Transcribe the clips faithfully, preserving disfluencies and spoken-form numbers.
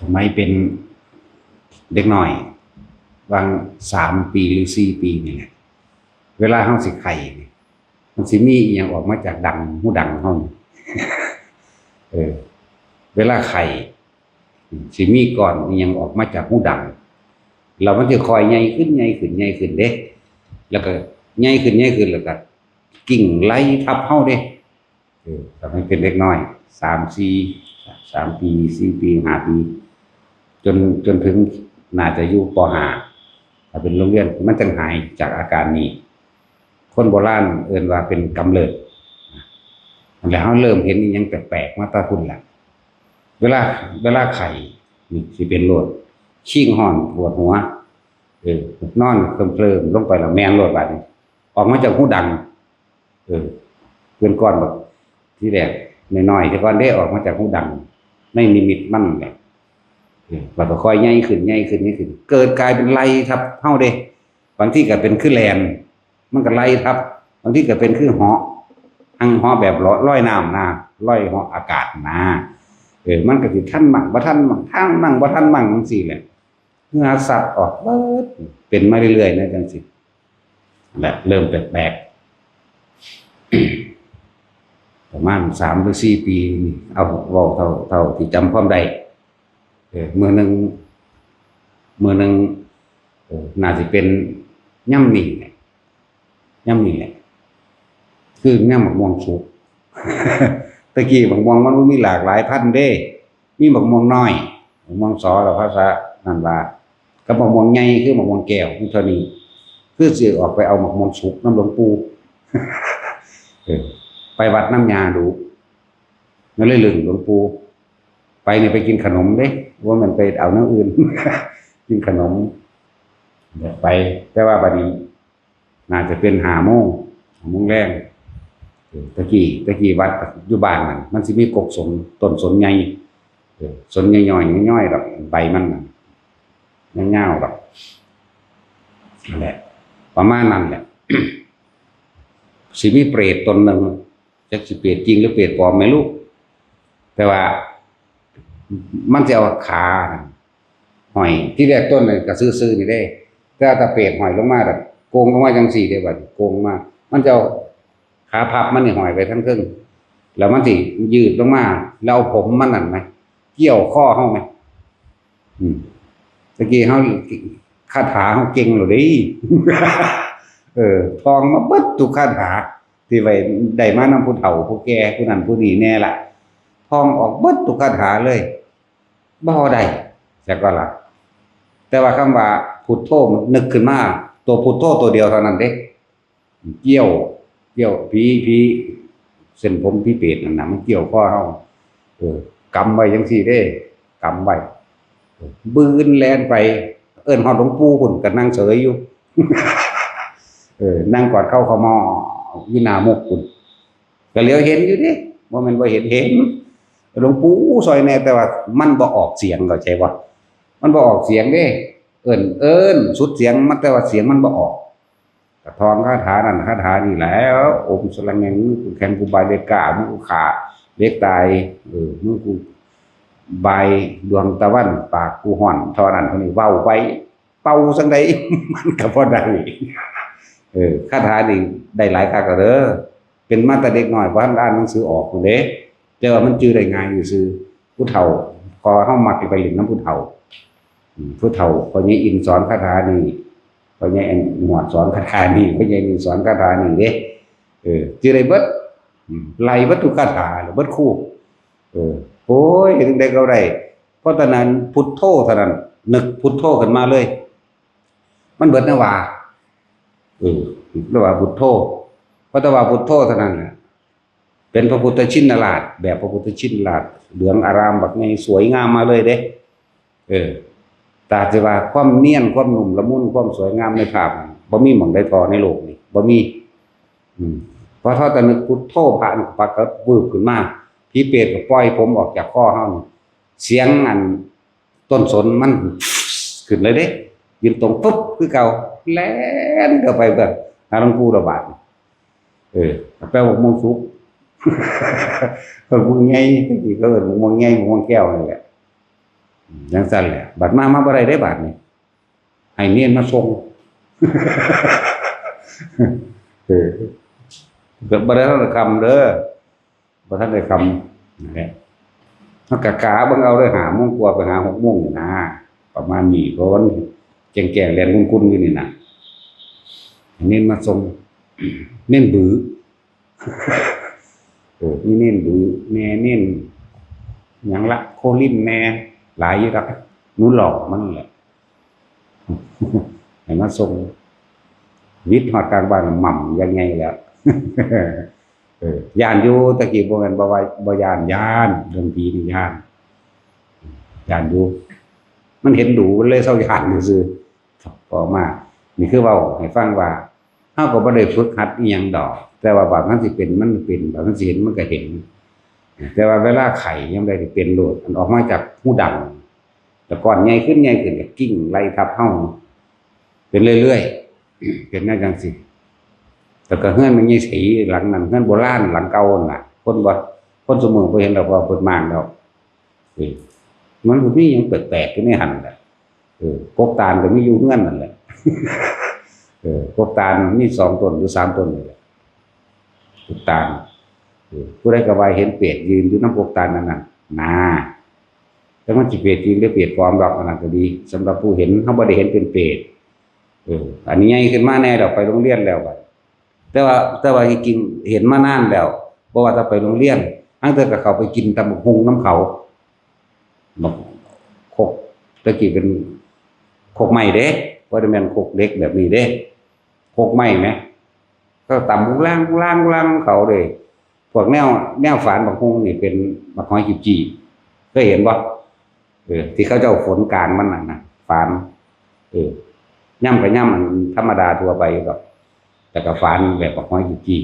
สมัยเป็นเด็กน้อย วางสามปีหรือสี่ปีนี่แหละ เวลาเฮาสิไข้นี่ มันสิมีอิหยังออกมาจากดัง หูดังเฮานี่ เออ เวลาไข้ สิมีก้อนอิหยังออกมาจากหูดัง แล้วมันจะค่อยใหญ่ขึ้น ใหญ่ขึ้น ใหญ่ขึ้นเด้ แล้วก็ใหญ่ขึ้น ใหญ่ขึ้น แล้วก็กิ่งไล่ทับเฮาเด้ เออ ตอนนั้นเป็นเด็กน้อย สาม สี่ สาม ปี สี่ ปี ห้า ปี จน จนถึงน่าจะอยู่ ป.ห้า ถ้าเป็นโรงเรียน มันจั่งหายจากอาการนี้ คนโบราณเอิ้นว่าเป็นกำเริบ นั่นแหละ เฮาเริ่มเห็นอิหยังแปลกๆ มาแต่พุ้นล่ะ เวลา เวลาไข้นี่สิเป็นโลด คิงฮ้อนปวดหัว เออ นอนเคลิ้มๆ ลงไปแล้วแม่นโลดบาดนี้ ออกมาจากหูดัง เออ เพิ่นก่อนบัก ทีแรกน้อยๆ แต่ก่อนเด้ ออกมาจากหูดัง ในนิมิตมันแหละ เออ บัดก็ค่อยใหญ่ขึ้น ใหญ่ขึ้น ใหญ่ขึ้น เกิดกลายเป็นไล่ทับเฮาเด้ บางทีก็เป็นคือแล่น มันก็ไล่ทับ บางทีก็เป็นคือเหาะ หั่งเหาะแบบลอย ลอยน้ำนะ ลอยเหาะอากาศนะ เออ มันก็สิทันมั่ง บ่ทันมั่ง ทันมั่ง บ่ทันมั่งจั่งซี้แหละ เหงื่อซัดออกเบิด เป็นมาเรื่อยๆ นะจั่งซี้ และเริ่มแปลกๆ ประมาณสามหรือสี่ปีนี่ เอาเว้าเท่า เท่าที่จำความได้ เออ มื้อหนึ่ง มื้อหนึ่ง เออ น่าสิเป็นยามนี้แหละ ยามนี้แหละ คือยามบักม่วงสุก แต่กี้บักม่วงมันบ่มีหลากหลายพันธุ์เด้ มีบักม่วงน้อย บักม่วงสอ แล้วภาษานั่นว่า กับบักม่วงใหญ่คือบักม่วงแก้ว มีเท่านี้ คือสิออกไปเอาบักม่วงสุกนำหลวงปู่ เออ ไปวัดนำย่าดู นั่นเลยลึงหลวงปู่ ไปเนี่ยไปกินขนมเด้ ว่ามันไปเอาแนวอื่น กินขนม ไป แต่ว่าบัดนี้ น่าจะเป็นห้าโมง ห้าโมงแลง เออ ตะกี้ ตะกี้วัดอยู่บ้านนั่น มันสิมีกกสน ต้นสนใหญ่ เออ สนย่อยๆ ย่อยๆ ดอก ใบมันน่ะ ยาวๆ ดอก นั่นแหละ ประมาณนั้นแหละ สิมีเปรตตนหนึ่ง จักสิเปรตจริงหรือเปรตปลอมไม่รู้ แต่ว่า มันจะเอาขาห้อย ที่แรกต้นน่ะก็ซื่อๆ นี่เด้ แต่ว่าถ้าเปรตห้อยลงมาแบบโกงลงมาจังซี่เด้ บัดนี้โกงลงมา มันจะเอาขาพับมันนี่ห้อยไปทั้งเทิง แล้วมันสิยืดลงมา แล้วเอาผมมันนั่นไหม เกี่ยวคอเฮาไหม อืม ตะกี้เฮา คาถาเฮาเก่งแล้วเด้ เออ ท่องมาเบิดทุกคาถา ที่ไว้ได้มานำผู้เฒ่าผู้แก่ผู้นั้นผู้นี้แน่ล่ะ ท่องออกเบิดทุกคาถาเลย บ่ได้ จักว่าล่ะ แต่ว่าคำว่าพุทโธมันนึกขึ้นมา ตัวพุทโธตัวเดียวเท่านั้นเด้ เกี่ยว เกี่ยว ผี ผี เส้นผมผีเปรตนั่นน่ะ มันเกี่ยวคอเฮา เออ กำไว้จังซี่เด้ กำไว้ เออ บืนแล่นไป เอิ้นฮอดหลวงปู่พุ้นก็นั่งเสยอยู่ เออ นั่งกอดเข่าขมอดอยู่หน้ามุกพุ้น ก็เหลียวเห็นอยู่เด้ บ่แม่นบ่เห็น เห็น หลวงปู่ซอยแน่ แต่ว่ามันบ่ออกเสียง เข้าใจบ่ มันบ่ออกเสียงเด้ เอิ้น เอิ้นสุดเสียงมัน แต่ว่าเสียงมันบ่ออก ก็ท่องคาถานั่นคาถานี่แล้ว โอมสะระแงง มือกูแข็งกูบายเหล็กกล้า มือกูฆ่าเหล็กตาย เออ มือกูบายดวงตะวัน ปากกูฮ้อน เท่านั้นเท่านี้ เว้าไป เป่าจั่งใด มันก็บ่ได้ เออ คาถานี่ได้หลายคักแล้วเด้อ เป็นมาแต่เด็กน้อย บ่ทันอ่านหนังสือออกพู้นเด้ แต่ว่ามันจื่อได้ง่ายซื่อๆ ผู้เฒ่า พอเฮามักไปเล่นนำผู้เฒ่า อืม ผู้เฒ่า พ่อใหญ่อินสอนคาถานี่ พ่อใหญ่หนวดสอนคาถานี่ พ่อใหญ่นี่สอนคาถานี่เด้ เออ จื่อได้เบิด อืม ไล่เบิดทุกคาถา เบิดคู เออ โอ้ย จั่งใดก็ได้ เพราะตอนนั้นพุทโธเท่านั้น นึกพุทโธขึ้นมาเลย มันเบิดแนวว่า เออ เรียกว่าพุทโธ เพราะแต่ว่าพุทโธเท่านั้นแหละ เป็นพระพุทธชินราช แบบพระพุทธชินราช เหลืองอารามบักใหญ่ สวยงามมาเลยเด้ เออ แต่จะว่าความเนียน ความนุ่มละมุน ความสวยงามในภาพ บ่มีหม่องใดเท่าในโลกนี้ บ่มี อืม พอเท่าแต่นึกพุทโธ พระนี่ปรากฏวืบขึ้นมา ผีเปรตก็ปล่อยผมออกจากคอเฮานี่ เสียงอันต้นสนมันขึ้นเลยเด้ ยืนตรงปุ๊บคือเก่า แล่นเข้าไปเบิ่งหาหลวงปู่ระบาด เออ แปลว่าม่วงสุก ม่วงใหญ่ ที่เขาเอิ้นม่วงใหญ่ ม่วงแก้วนี่แหละ จังซั่นแหละ บัดมา มาบ่ได้เด้บัดนี้ ให้เณรมาส่ง เออ ก็บ่ได้ทันได้ค่ำเด้อ บ่ทันได้ค่ำ นั่นแหละ เฮากะกะเบิ่งเอาเด้อ ห้าโมงกว่าไปหาหกโมงนี่นะ ประมาณนี้ เพราะมันแจ้งๆ แล่นกุนๆ อยู่นี่นะ ให้เณรมาส่ง เณรบื้อ เออ มีเณรบื้อแหน่ เณรหยังละ โคลินแหน่ หลายอยู่ดอก หนูหล่อมันแหละ ให้มาส่ง วิทย์ฮอดกลางบ้านหม่ำยังไงแล้ว เออ ย้านอยู่ ตะกี้บ่แม่นบ่ว่าบ่ย้าน ย้าน เรื่องผีนี่ย้าน ย้านอยู่ มันเห็นดู๋ มันเลยเซาย้านซื่อๆ พอมา นี่คือเว้าให้ฟังว่า เฮาก็บ่ได้ฝึกหัดอิหยังดอก แต่ว่าบาดมันสิเป็น มันเป็น บาดมันสิเห็น มันก็เห็น แต่ว่าเวลาไข้ยามใดนี่เป็นโลด อันออกมาจากฮูดัง แล้วก้อนใหญ่ขึ้น ใหญ่ขึ้น ก็กิ่งไล่ทับเฮา เป็นเรื่อยๆ เป็นแนวจั่งซี้ แล้วก็เฮือนแม่ใหญ่ศรีหลังนั้น เฮือนโบราณหลังเก่านั่นล่ะ คนบ่ คนซุมื้อบ่เห็นดอก เพราะว่าเพิ่นม้างแล้ว เออ มันก็มีหยังแปลกๆ อยู่ในหั่นแหละ เออ กกตาลก็มีอยู่เฮือนนั่นแหละ เออ กกตาลมีสองต้นหรือสามต้นนี่แหละ กกตาล เออ ผู้ใดก็ว่าเห็นเปรตยืนอยู่นำกกตาลนั่นน่ะ นา แต่มันสิเปรตจริงหรือเปรตปลอมดอก อันนั้นก็ดี สำหรับผู้เห็น เฮาบ่ได้เห็นเป็นเปรต เออ อันนี้ใหญ่ขึ้นมาแหน่ดอก ไปโรงเรียนแล้วบัด แต่ว่า แต่ว่าจริงๆ เห็นมานานแล้ว บ่ว่าแต่ไปโรงเรียน ลางเทื่อก็เข้าไปกินตำบักหุ่งนำเขา บัก ครก แต่กี้เป็นครกไม้เด้ บ่ได้แม่นครกเหล็กแบบนี้เด้ ครกไม้แหม ก็ตำฮุงล่างฮุงล่างฮุงล่างของเขาเด้ พวกแนว แนวฝานบักหุ่งนี่เป็นบักหอยจุบจี้ เคยเห็นบ่ เออ ที่เขาเจ้าฝนกลางมันน่ะนะ ฝาน เออ ย่ำก็ย่ำอันธรรมดาทั่วไปดอก แต่ก็ฝานแบบบักหอยจุบจี้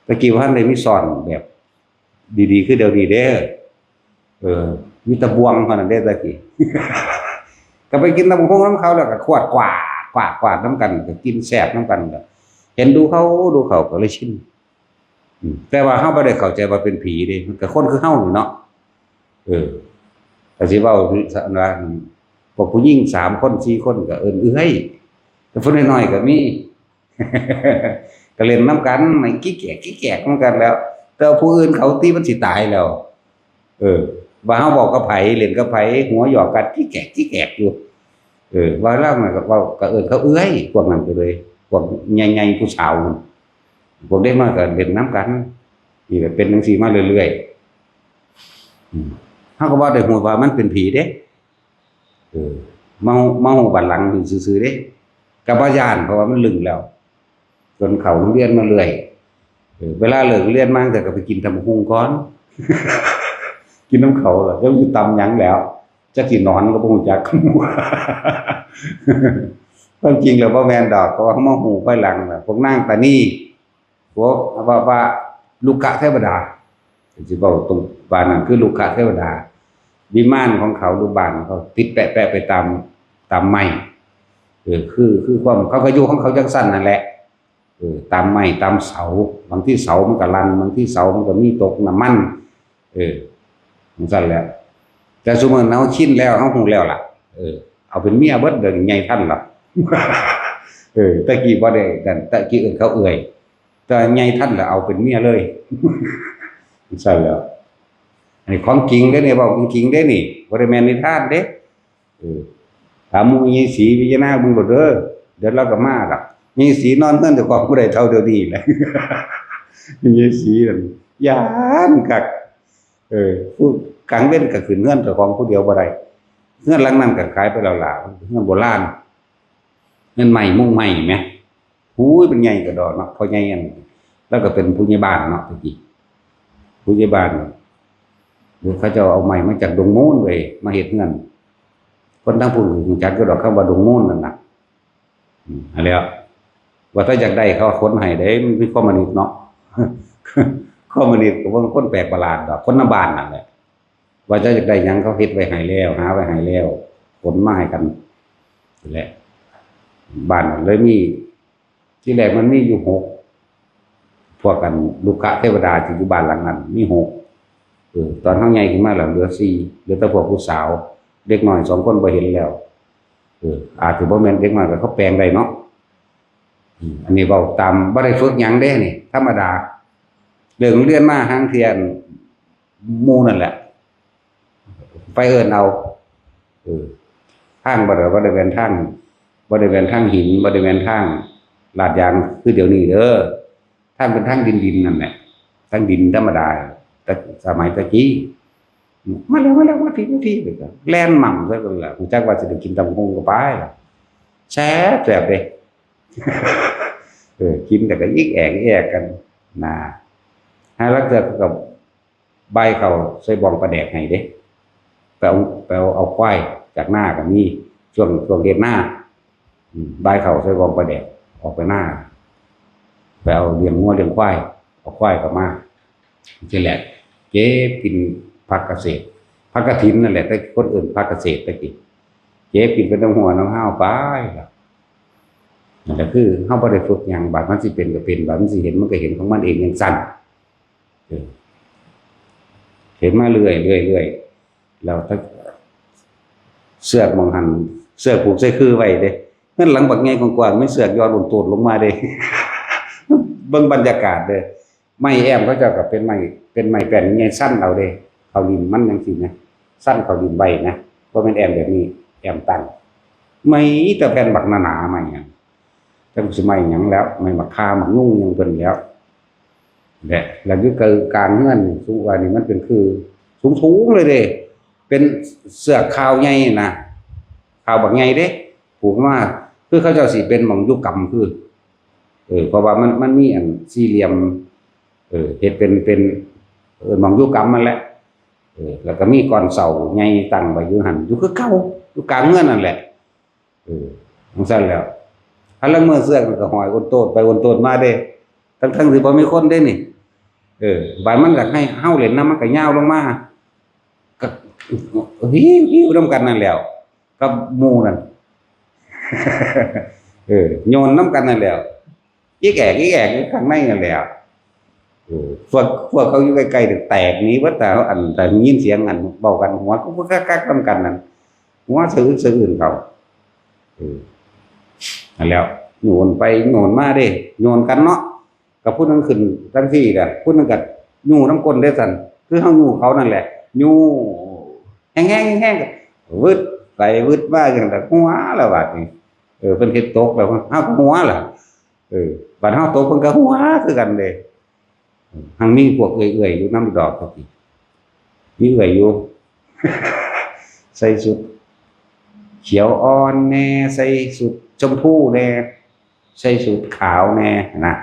แต่กี้บ่ทันได้มีซ้อนแบบดีๆ คือเดี๋ยวนี้เด้อ เออ มีแต่บ่วงเท่านั้นเด้อ แต่กี้ ก็ไปกินตำบักหุ่งนำเขาแล้วก็ขวดกวาด กวาด กวาดนำกัน ก็กินแซ่บนำกัน ก็เห็นดู๋เขา ดู๋เขา ก็เลยชิน อืม แต่ว่าเฮาบ่ได้เข้าใจว่าเป็นผีเด้ มันก็คนคือเฮานี่เนาะ เออ ก็สิเว้าว่า พวกผู้หญิงสามคนสี่คนก็เอิ้นเอื้อย แต่ผู้น้อยๆก็มี ก็เล่นนำกัน มันกี้แกกกี้แกกนำกันแล้ว แต่ว่าผู้อื่นเขาติมันสิตายแล้ว เออ ว่าเฮาเว้ากับไผ เล่นกับไผ หัวหยอกกันกี้แกกกี้แกกอยู่ เออ ว่าลาวนั่นก็เว้า ก็เอิ้นเขาเอื้อย พวกนั้นก็เลย พวกใหญ่ๆ ผู้สาวนั่น พวกเด็กน้อยก็เล่นนำกัน นี่ก็เป็นจั่งซี้มาเรื่อยๆ อืม เฮาก็บ่ได้ฮู้ว่ามันเป็นผีเด้ เออ มา มาฮู้บัดหลังซื่อๆ เด้ ก็บ่ย้าน เพราะว่ามันลึงแล้ว จนเข้าโรงเรียนมาเรื่อย เออ เวลาเลิกเรียนมาจั่งซี้ก็ไปกินตำบักหุ่งก่อน กินนำเขาล่ะ จักสิตำหยังแล้ว จักสินอนก็บ่ฮู้จัก ความจริงแล้วบ่แม่นดอก เพราะว่ามาฮู้ภายหลังล่ะ พวกนางตานี พวกว่า ว่าลูกคเทวดา สิเว้าตรง ว่านั่นคือลูกคเทวดา วิมานของเขา หรือบ้านของเขา ติดแปะๆ ไปตาม ตามไม้ เออ คือ คือความ เขาก็อยู่ของเขาจั่งซั้นนั่นแหละ เออ ตามไม้ ตามเสา บางทีเสามันก็ลัน บางทีเสามันก็มีตกน้ำมัน เออ จั่งซั้นแหละ แต่ซุมื้อเฮาชินแล้ว เฮาฮู้แล้วล่ะ เออ เอาเป็นเมียเบิด เดี๋ยวนี้ใหญ่ทันล่ะ เออ แต่กี้บ่ได้นั่น แต่กี้เอิ้นเขาเอื้อย แต่ใหญ่ทันแล้วเอาเป็นเมียเลย จั่งซั้นแหล้ว อันนี้ของจริงเด้นี่ เว้าจริงๆ เด้นี่ บ่ได้แม่นนิทานเด้ เออ ถามหมู่ยายศรีวิยานาเบิ่งโลดเด้อ เดี๋ยวลาวก็มาดอก ยายศรีนอนเฮือนเจ้าของบ่ได้เท่าเดี๋ยวนี้แหละ ยายศรีนั่นย้านคัก เออ ผู้กลางเว็นก็ขึ้นเฮือนเจ้าของผู้เดียวบ่ได้ เฮือนหลังนั้นก็ขายไปแล้วล่ะ เฮือนโบราณ เฮือนไม้มุงไม้แหม หูย เป็นใหญ่กระดอนเนาะ พ่อใหญ่อัน แล้วก็เป็นผู้ใหญ่บ้านเนาะ ตะกี้ ผู้ใหญ่บ้าน เดี๋ยวเขาเจ้าเอาไม้มาจากดงมูลเว้ย มาเฮ็ดเฮือน คนทางพุ้นก็รู้จักอยู่ดอก คำว่าดงมูลนั่นน่ะ อืม อันแล้ว ว่าถ้าอยากได้เขาขนให้ได้ มันเป็นคอมมิวนิสต์เนาะ คอมมิวนิสต์ก็บ่แม่นคนแปลกประหลาดดอก คนในบ้านนั่นแหละ ว่าเจ้าอยากได้หยังเขาเฮ็ดไว้ให้แล้ว หาไว้ให้แล้ว ขนมาให้กัน นั่นแหละ บ้านเลยมี ที่แรกมันมีอยู่หก พวกกัน ลูกคเทวดาที่อยู่บ้านหลังนั้น มีหก เออ ตอนเฮาใหญ่ขึ้นมาแล้วเหลือสี่ เหลือแต่พวกผู้สาว เด็กน้อยสองคนบ่เห็นแล้ว เออ อาจจะบ่แม่นเด็กน้อยก็เขาแปลงได้เนาะ อืม อันนี้เว้าตามบ่ได้ฝึกหยังเด้นี่ ธรรมดา เลิกโรงเรียนมาหางเที่ยหมู่นั่นแหละ ไปเอิ้นเอา เออ ทางบ่ได้ บ่ได้แม่นทาง บ่ได้แม่นทางหิน บ่ได้แม่นทางลาดยางคือเดี๋ยวนี้เด้อ ทางเป็นทางดินๆ นั่นแหละ ทางดินธรรมดา แต่สมัยตะกี้ "มาแล้ว มาแล้ว มาพี้ มาพี้" แล้วก็แล่นหม่ำใส่กันล่ะ ฮู้จักว่าสิได้กินตำบักหุ่งก็ไปล่ะ แซ่บ แซ่บเด้ เออ กินแต่ก็อิกแอกอิกแอกกัน นะ หาลางเทื่อเขาก็บ่ายเข้าใส่บ้องปลาแดกให้เด้ ไปเอา ไปเอา เอาควายจากนาก็มี ช่วง ช่วงเฮ็ดนา อืม บ่ายเข้าใส่บ้องปลาแดก ออกไปนา ไปเอาเลี้ยงงัวเลี้ยงควาย เอาควายเข้ามา จั่งซี้แหละ เก็บกินผักเกษตร ผักกะถินนั่นแหละ แต่คนเอิ้นผักเกษตรแต่กี้ เก็บกินเป็นน้ำหัวน้ำห้าวไปล่ะ นั่นแหละคือเฮาบ่ได้ฝึกหยัง บาดมันสิเป็นก็เป็น บาดมันสิเห็นมันก็เห็นของมันเองจั่งซั้น เออ เห็นมาเรื่อย เรื่อย เรื่อย แล้วถ้าเสือกหม่องหั่น เสือกผูกใส่คือไว้เด้ เฮือนหลังบักใหญ่กว้างๆ มีเสือกยอดโอนโตดลงมาเด้ เบิ่งบรรยากาศเด้ ไม้แอ้มเขาเจ้าก็เป็นไม้ เป็นไม้แป้นใหญ่ซันเอาเด้ เข้าริมมันจั่งซี้นะ ซันเข้าริมไว้นะ บ่แม่นแอ้มแบบนี้ แอ้มตั้ง ไม้แต่แผ่นบักหนาๆ ไม้หยัง จักสิไม้หยังแล้ว ไม้บักข่าบักยุงหยังเพิ่นแล้ว และ แล้วอยู่กลางเฮือนนี่ สูงกว่านี่มันเป็นคือสูงๆ เลยเด้ เป็นเสือกคาวใหญ่นะ คาวบักใหญ่เด้ ผูกมา คือเขาเจ้าสิเป็นหม่องอยู่กำคือ เออ เพราะว่ามัน มันมีอันสี่เหลี่ยม เออ เฮ็ดเป็น เป็น เออ หม่องอยู่กำนั่นแหละ เออ แล้วก็มีก้อนเสาใหญ่ตั้งไว้อยู่หั่น อยู่คือเก่า อยู่กลางเฮือนนั่นแหละ เออ จั่งซั้นแล้ว หาลางมื้อเสือกมันก็ห้อยโอนโตดไปโอนโตดมาเด้ ทั้งๆ ที่บ่มีคนเด้นี่ เออ บาดมันก็ให้เฮาเล่นนำ มันก็ยาวลงมา ก็หิ้วๆ นำกันนั่นแหล้ว กับหมู่นั่น เออ โยนนำกันนั่นแหล้ว อิกแอกอิกแอกอยู่ข้างในนั่นแหล้ว เออ พวก พวกเขาอยู่ใกล้ๆ แตกหนีเบิด แต่อัน แต่ยินเสียงอันเว้ากัน หัวกุกกักกักนำกันนั่น หัวสะอึกสะอื้นเขา เออ นั่นแหล้ว โยนไปโยนมาเด้ โยนกันเนาะ กับผู้หนึ่งขึ้นจั่งซี้ล่ะ ผู้หนึ่งก็ยู้นำก้นเด้ซั่น คือเฮายู้เขานั่นแหละ ยู้แฮงๆ แฮงๆ ก็วืดไปวืดมาจั่งใด๋ หัวแล้วบาดนี้ เออ เพิ่นเฮ็ดตกแล้ว เฮาก็หัวล่ะ เออ บาดเฮาตกเพิ่นก็หัวคือกันเด้ หังมีพวกเอื้อยๆ อยู่นำดอกตะกี้ มีเอื้อยอยู่ ใส่ชุดเขียวอ่อนแน่ ใส่ชุดชมพูแน่ ใส่ชุดขาวแน่นะ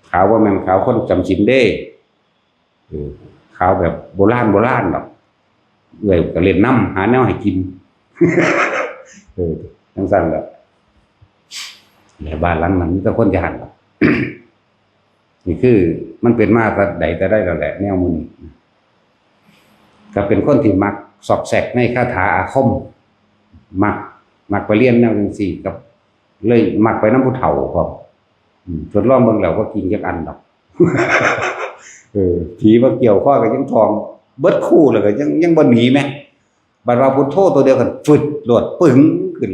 ขาวบ่แม่นขาวคนจำศีลเด้ เออ ขาวแบบโบราณโบราณดอก เอื้อยก็เล่นนำ หาแนวให้กิน เออ จั่งซั้นแหละ และบ้านหลังนั้นมีแต่คนย้านล่ะ นี่คือมันเป็นมาแต่ใดแต่ใดแล้วแหละ แนวหมู่นี้ ก็เป็นคนที่มักซอกแซกในคาถาอาคม มัก มักไปเรียนแนวจั่งซี้ กับเลยมักไปนำผู้เฒ่าพร้อม อืม ทดลองเบิ่งแล้วบ่จริงจักอันดอก เออ ผีมาเกี่ยวคอก็ยังท้อง เบิดคู่แล้วก็ยัง ยังบ่หนีแหม บัดว่าพุทโธตัวเดียวกัน ฟึด โลด ปึ้ง ขึ้น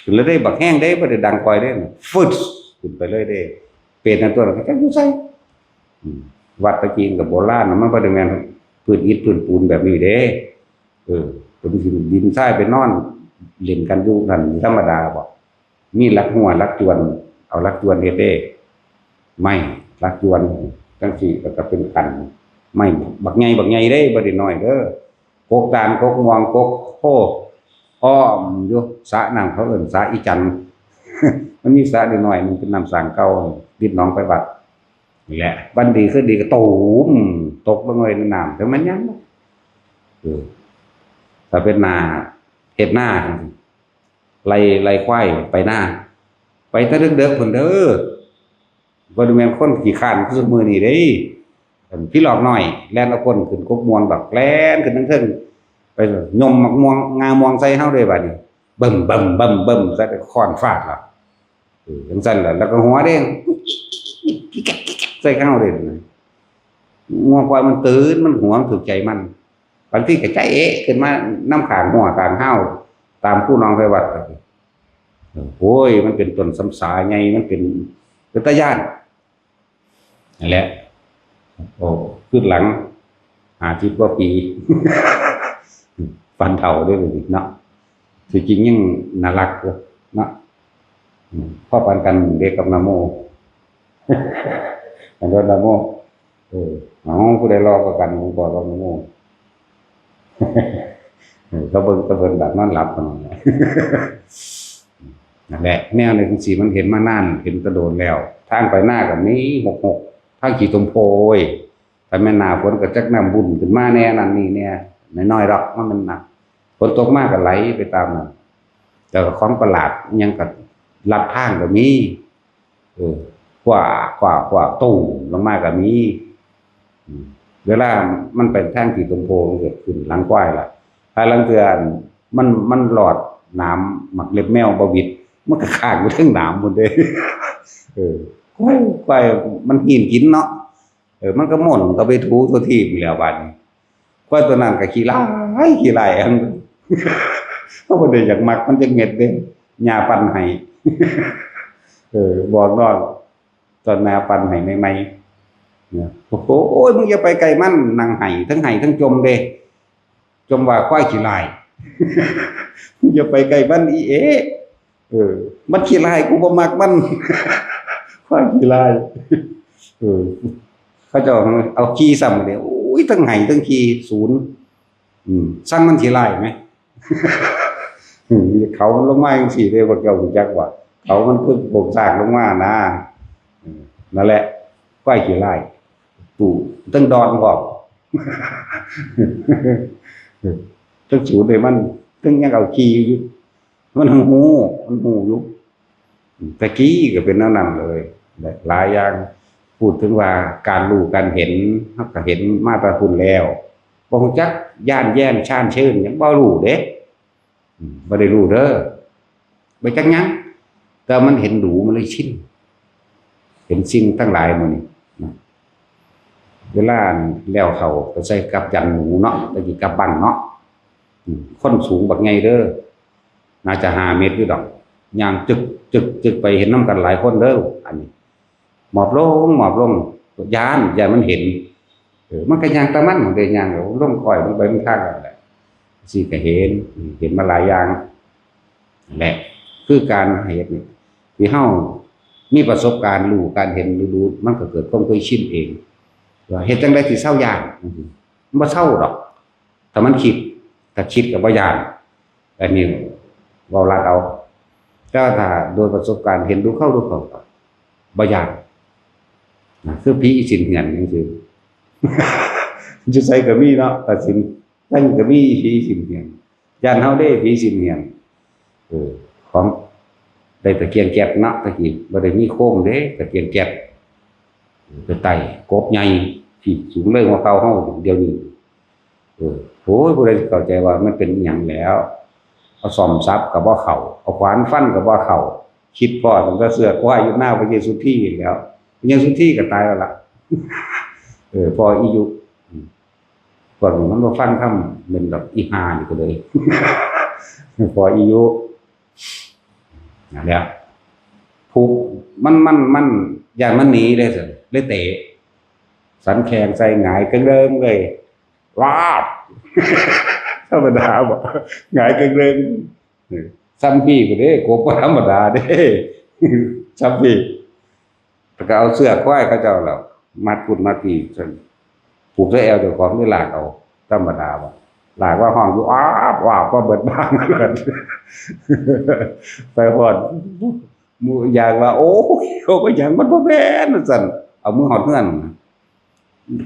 ขึ้นแล้วเด้ บักแฮงเด้ บ่ได้ดังค่อยเด้ ฟึด ขึ้นไปเลยเด้ เปรตนั่นตัวนั้นก็จักอยู่ไส อืม วัดตะกี้ก็โบราณนะ มันบ่ได้แม่นพื้นอิฐพื้นปูนแบบนี้เด้ เออ เป็นดินทรายไปนอนเล่นกันอยู่นั่นธรรมดาบ่ มีหลักหัวหลักจวน เอาหลักจวนเฮ็ดเด้ ไม้หลักจวนจั่งซี้ แล้วก็เป็นขัน ไม้บักใหญ่บักใหญ่เด้ บ่ได้น้อยเด้อ กกดาน กกม่วง กกโพธิ์ อ้อมอยู่ สระน้ำเขาเอิ้นสระอีจันทน์ มันมีสระน้อยๆ หนึ่งเป็นน้ำสร้างเก่า ติดหนองไฟวัด นี่แหละ วันดีคืนดีก็ตูม ตกลงไปในน้ำ แต่มันยัง เออ ถ้าเป็นนา เฮ็ดนา ไล่ ไล่ควายไปนา ไปแต่เดิกๆ พุ้นเด้อ บ่ได้แม่นคนขี้คร้านคือซุมื้อนี้เด้ อันพี่หลอกน้อย แล่นเอาก้นขึ้นกกม่วง บักแล่นขึ้นทั้งเทิง ไปยมหมากม่วง งาม่วงใส่เฮาเด้ บัดนี้ บึ้ม บึ้ม บึ้ม บึ้ม ใส่แต่ค้อนฟาดล่ะ เออ จั่งซั้นล่ะ แล้วก็หัวเด้ง ใส่เฮาเด้ งัวควายมันตื่น มันหัว มันถูกใจมัน บางทีก็ใจเอะขึ้นมานำข้างหัวข้างห้าว ตามคูน้องไปวัดก็สิ เออ โอ้ย มันเป็นต้นสำสาใหญ่ มันเป็น เป็นตาย้าน นั่นแหละ โอ้ ขึ้นหลัง ห้าสิบกว่าปี ปานเฒ่าเด้อเนาะ ที่จริงยังน่ารักอยู่เนาะ อืม พอปานกันเด้กับนะโม อันนั้นนะโม เออ เอา ผู้ใดรอกว่ากัน ผมบอกว่านะโม เออ เขาเบิ่ง เขาเบิ่งแบบนอนหลับกันนั่นแหละ นั่นแหละ แนวนี้จังซี้มันเห็นมานาน เห็นแต่โดนแล้ว ทางไปนาก็มี หกหก ทางขี้ตมโพย ถ้าแม่นหน้าฝนก็จักน้ำบุ่นขึ้นมาแน่ นั่นนี่แน่ น้อยๆดอก มัน มันหนัก ฝนตกมาก็ไหลไปตามนั้น แต่ของประหลาดอิหยังก็ลัดทางก็มี เออ คว้า คว้า คว้า ตูมลงมาก็มี อืม เวลามันไปทางขี้ตมโพมันเกิดขึ้นหลังควายล่ะ ภายหลังเทื่อมัน มันหลอดหนามหมากเล็บแมวบ่หวิด มันก็ค้างอยู่เทิงหนามพุ้นเด้ เออ ควาย ควายมันหินกินเนาะ เออ มันก็หม่นก็ไปถูทั่วทีบแล้วบัดนี้ ควายตัวนั้นก็ขี้ร้าย ขี้ร้ายอัน เพราะบ่ได้อยากมักมันจักเม็ดเด้ ย่าปั่นให้ เออ บอกน้อง ตอนน้าปั่นให้ใหม่ๆ เนี่ย โอ้โห โอ้ย มึงอย่าไปใกล้มัน นั่งไห้ ทั้งไห้ทั้งจมเด้ จมว่าควายขี้ร้าย อย่าไปใกล้มันอีเอ เออ มันขี้ร้าย กูบ่มักมัน ควายขี้ร้าย เออ เขาเจ้าเอาขี้ซ้ำเลย โอ้ย ทั้งไห้ทั้งขี้ ศูนย์ อืม สั่งมันขี้ร้ายไหม อืม เขาลงมาจังซี้เด้ พวกเจ้ารู้จักว่า เขามันคือโผงสร้างลงมานะ อืม นั่นแหละ ควายขี้ร้าย ตู้ตั้งดอนพร้อม ตั้งศูนย์เลยมัน ตั้งยังเอาขี้อยู่ มันหู มันหูอยู่ ตะกี้ก็เป็นแนวนั้นเลย หลายอย่าง พูดถึงว่าการรู้การเห็น เราก็เห็นมาแต่พุ้นแล้ว บ่รู้จักย้านแย้นชาญเชิญ ยังบ่รู้เด้ อืม บ่ได้รู้เด้อ บ่จักหยัง แต่มันเห็นดูมันเลยชิน เห็นสิ่งทั้งหลายหมู่นี้นะ เวลาแล้วเขาก็ใส่กับยันหนูเนาะ ตะกี้กับบังเนาะ อืม คนสูงบักใหญ่เด้อ น่าจะห้าเมตรอยู่ดอก ย่างจึก จึก จึกไป เห็นนำกันหลายคนเด้อ อันนี้ หมอบลง หมอบลง ย้าน ย้านมันเห็น เออ มันก็ย่างตามมัน มันก็ย่าง ลงค่อยลงไปมันทางนั่นแหละ สิก็เห็น เห็นมาหลายอย่าง นั่นแหละ คือการเห็นนี่ ที่เฮามีประสบการณ์รู้ การเห็นรู้ มันก็เกิดความเคยชินเอง ว่าเฮ็ดจั่งใดสิเซาย้าน มันบ่เซาดอก ถ้ามันคิด ถ้าคิดก็บ่ย้าน อันนี้เว้าลัดเอา แต่ว่าถ้าโดยประสบการณ์เห็นดูเข้าดูเข้าก็บ่ย้านนะ คือผีอีสินเหือนจั่งซี้ อยู่ไสก็มีเนาะ ตัดสิน ทั้งก็มีผีอีสินเหือน ย้านเฮาเด้ ผีอีสินเหือน เออ ของ ได้ตะเกียงแก๊สเนาะ ตะกี้บ่ได้มีโคมเด้ ตะเกียงแก๊ส ไปไต่กบใหญ่ที่สูงเลยหัวเข่าเฮาเดี๋ยวนี้ เออ โอ้ย ผู้ใดสิเข้าใจว่ามันเป็นอิหยังแล้ว เอาซ่อมสับก็บ่เข้า เอาขวานฟันก็บ่เข้า คิดพ้อตั้งแต่เสือกควายอยู่หน้าพระเยซูที่แล้ว พระเยซูที่ก็ตายแล้วล่ะ เออ พ้ออียุ พวกนี้มันบ่ฟังธรรม เป็นแบบอีห่านี่ก็เลย พ้ออียุ นั่นแหละ ผูกมัน มัน มัน ย้านมันหนีเลยสิ เลยเตะ สันแข้งใส่หงายเกริงเลย วาบ ธรรมดาบ่ หงายเกริงๆ เออ ซ้ำพี่พุ้นเด้ กบบ่ธรรมดาเด้ ซ้ำพี่ แล้วก็เอาเสื้อควายเขาเจ้าแล้ว มัดพุ้นมัดพี่ซั่น ผูกใส่แอวเจ้าของ เลยลากเอา ธรรมดาบ่ ลากว่าฮ้องอยู่ อ้าบ ว้าบ ว่าเบิดบ้านเบิด ไปฮอด หมู่อยากว่า โอ้ย เขาก็หยัง มันบ่แม่น ว่าซั่น เอามือฮอดเฮือน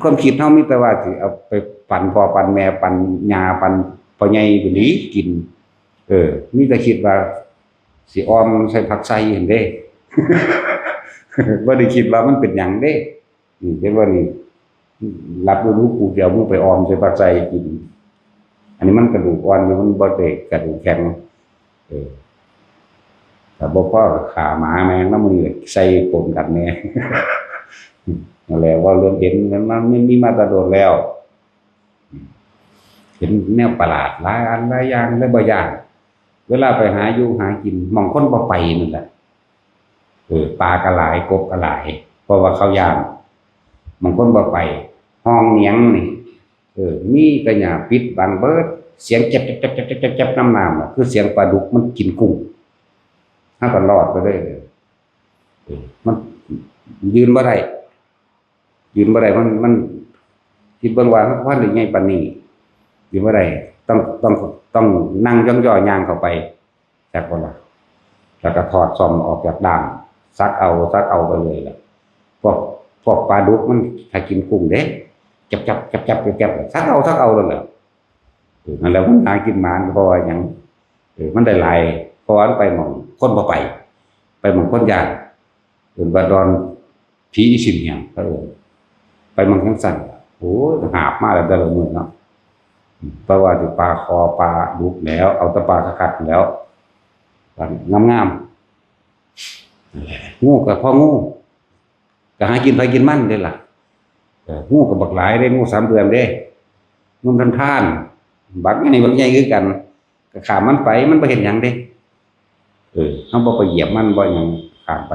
ความคิดเฮามีแต่ว่าสิเอาไปปันพ่อปันแม่ ปันย่า ปันพ่อใหญ่ไปหลีกิน เออ มีแต่คิดว่าสิอ่อมใส่ผักไส่หั่นเด้ บ่ได้คิดว่ามันเป็นหยังเด้ นี่เห็นบ่นี่ รับฤดูปลูกเดี๋ยวมึงไปอ่อมใส่ผักไส่กิน อันนี้มันกระดูกอ่อนอยู่ มันบ่ได้กระดูกแข็ง เออ ถ้าบ่พอก็ฆ่าหมาแม่งนำ มื้อนี้ใส่ปนกันแน่ นั่นแหละ เว้าเรื่องเห็นมัน มันมีมาแต่โดนแล้ว อืม เห็นแนวประหลาดหลายอันหลายอย่างเลยบ่ย่าน เวลาไปหาอยู่หากินหม่องคนบ่ไปนั่นแหละ เออ ปลาก็หลาย กบก็หลาย เพราะว่าเขาย่าน หม่องคนบ่ไป ห้องหยังนี่ เออ มีกระหญ้าปิดบังเบิด เสียงแจ๊บแจ๊บแจ๊บแจ๊บแจ๊บแจ๊บน้ำน้ำน่ะ คือเสียงปลาดุกมันกินกุ้ง เฮาก็รอดไปเลย เออ มันยืนบ่ได้ ยืนบ่ได้ มัน มัน คิดเบิ่งว่ามันพันได้ใหญ่ปานนี้ ยืนบ่ได้ ต้อง ต้อง ต้องนั่งย่องๆ ย่างเข้าไป จักบ่ล่ะ แล้วก็ถอดซ่อมออกจากด้าม สักเอา สักเอาไปเลยล่ะ พวก พวกปลาดุกมันถ้ากินกุ้งเด้ จับจับจับจับจับจับ สักเอา สักเอาเลยแหละ เออ นั่นแหละมันหากินหมาน เพราะว่าหยัง เออ มันได้หลาย เพราะว่ามันไปหม่องคนบ่ไป ไปหม่องคนย่าน เอิ้นว่าดอนผีอีสินเหียง เขาเอิ้น ไปหม่องจั่งซั้น โอ้ย หาบมาแล้วแต่ละมื้อเนาะ เพราะว่าสิปลาคอปลาดุกแล้ว เอาแต่ปลาคักๆ แล้ว งามๆ นั่นแหละ งูก็พองู ก็หากินไผกินมันเด้ล่ะ เออ งูก็บักหลายเด้ งูสามเดือนเด้ งูท่านท่าน บักใหญ่ บักใหญ่คือกัน ก็ข้ามมันไป มันบ่เฮ็ดหยังเด้ เออ เฮาบ่ไปเหยียบมัน บ่หยัง ข้ามไป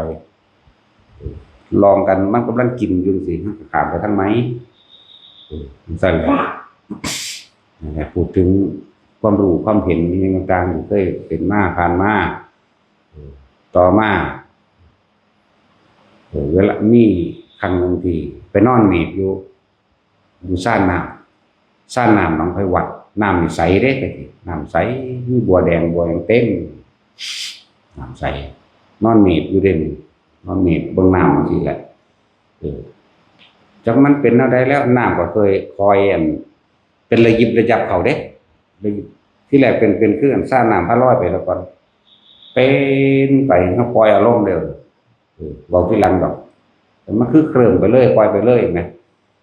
เออ ลองกัน มันกำลังกินอยู่จั่งซี้ เฮาก็ข้ามไปทางไหม เออ จั่งซั้นแหละ นั่นแหละ พูดถึงความรู้ความเห็นอิหยังต่างๆ ที่เคยเป็นมาผ่านมา เออ ต่อมา เออ เวลามีครั้งหนึ่งที่ไปนอนเมดอยู่ อยู่ซานน้ำ ซานน้ำหนองไผ่วัด น้ำนี่ใสเด้ แต่กี้น้ำใส มีบัวแดงบัวหยังเต็ม น้ำใส นอนเมดอยู่เด้นี่ นอนเมดเบิ่งน้ำจั่งซี้แหละ เออ จักมันเป็นแนวใดแล้ว น้ำก็เคยคอยอัน เป็นระยิบระยับเข้าเด้ ระยิบ ที่แรกเป็น เป็นคืออันซานน้ำพาลอยไปแล้วก่อน เป็นไป เฮาปล่อยอารมณ์เด้อ เออ เว้าทีหลังดอก แต่มันคือเคลิ้มไปเลย ปล่อยไปเลยแหม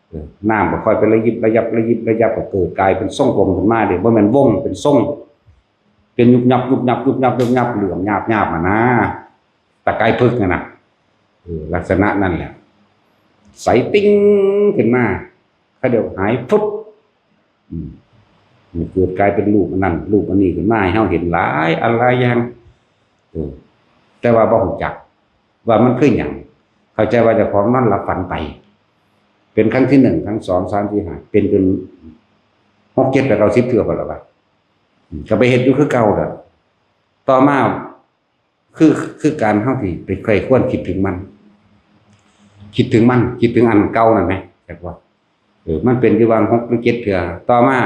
เออ น้ำก็ค่อยเป็นระยิบระยับ ระยิบระยับ ก็เกิดกลายเป็นทรงกลมขึ้นมาเด้ บ่แม่นวง เป็นทรง เป็นยุบยับ ยุบยับ ยุบยับ ยุบยับ เหลื่อมยาบยาบมานะ ตะไคร้พึกษ์น่ะนะ เออ ลักษณะนั่นแหละ ใสติ๊งขึ้นมา เขาเดี๋ยวหายฟึบ อืม มันเกิดกลายเป็นรูปอันนั้น รูปอันนี้ขึ้นมาให้เฮาเห็นหลายอันหลายอย่าง เออ แต่ว่าบ่รู้จักว่ามันคือหยัง เข้าใจว่าเจ้าของนอนหลับฝันไป เป็นครั้งที่หนึ่ง ครั้งสอง สาม สี่ ห้า เป็นจนหก เจ็ด แปด เก้า สิบ เทื่อพุ้นล่ะวะ อืม ก็ไปเฮ็ดอยู่คือเก่าล่ะ ต่อมา คือ คือการเฮาที่ไปใคร่ครวญคิดถึงมัน คิดถึงมัน คิดถึงอันเก่านั่นแหม จักว่า เออ มันเป็นอยู่วางหกหรือเจ็ดเทื่อ ต่อมา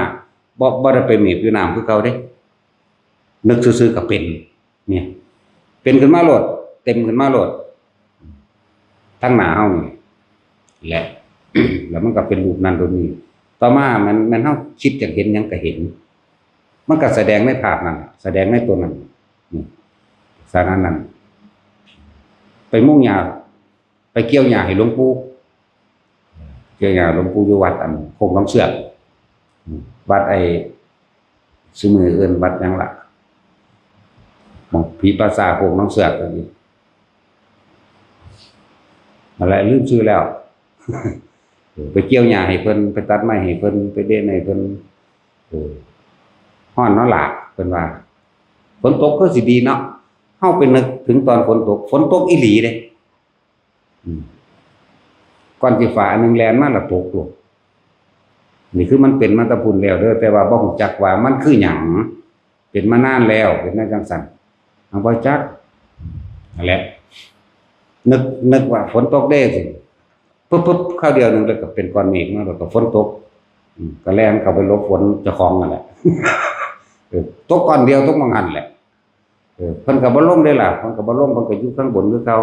บ่ บ่ได้ไปเมดอยู่น้ำคือเก่าเด้ นึกซื่อๆ ก็เป็น เนี่ย เป็นขึ้นมาโลด เต็มขึ้นมาโลด ทั้งหน้าเฮานี่แหละ แล้วมันก็เป็นรูปนั้นรูปนี้ ต่อมามัน มันเฮาคิดอยากเห็นหยังก็เห็น มันก็แสดงในภาพนั่นแหละ แสดงในตัวนั้น นี่ สารนั้น ไปมุ่งหญ้า ไปเกี่ยวหญ้าให้หลวงปู่ เกี่ยวหญ้าหลวงปู่อยู่วัดอันโคกหนองเสือก วัดไอ้ ซุมื้อเอิ้นวัดหยังล่ะ หม่องผีป่าช้าโคกหนองเสือกนั่นนี่ นั่นแหละ ลืมชื่อแล้ว เออ ไปเกี่ยวหญ้าให้เพิ่น ไปตัดไม้ให้เพิ่น ไปเด็ดให้เพิ่น เออ ฮ้อนเนาะล่ะ เพิ่นว่า ฝนตกคือสิดีเนาะ เฮาไปนึกถึงตอนฝนตก ฝนตกอีหลีเด้ อืม ก่อนสิฟ้าอันหนึ่งแล่นมาแล้วตกลง นี่คือมันเป็นมาแต่พู้นแล้วเด้อ แต่ว่าบ่รู้จักว่ามันคือหยัง เป็นมานานแล้ว เป็นมาจั่งซั้น เฮาบ่จัก นั่นแหละ นึก นึกว่าฝนตกเด้สิ ปึ๊บๆ คราวเดียวหนึ่งแล้วก็เป็นก้อนเมฆมา แล้วก็ฝนตก อืม ก็แล่นเข้าไปหลบฝนเจ้าของนั่นแหละ เออ ตกก้อนเดียว ตกหม่องหั้นแหละ เออ เพิ่นก็บ่ลงเด้ล่ะ เพิ่นก็บ่ลง เพิ่นก็อยู่ข้างบนคือเก่า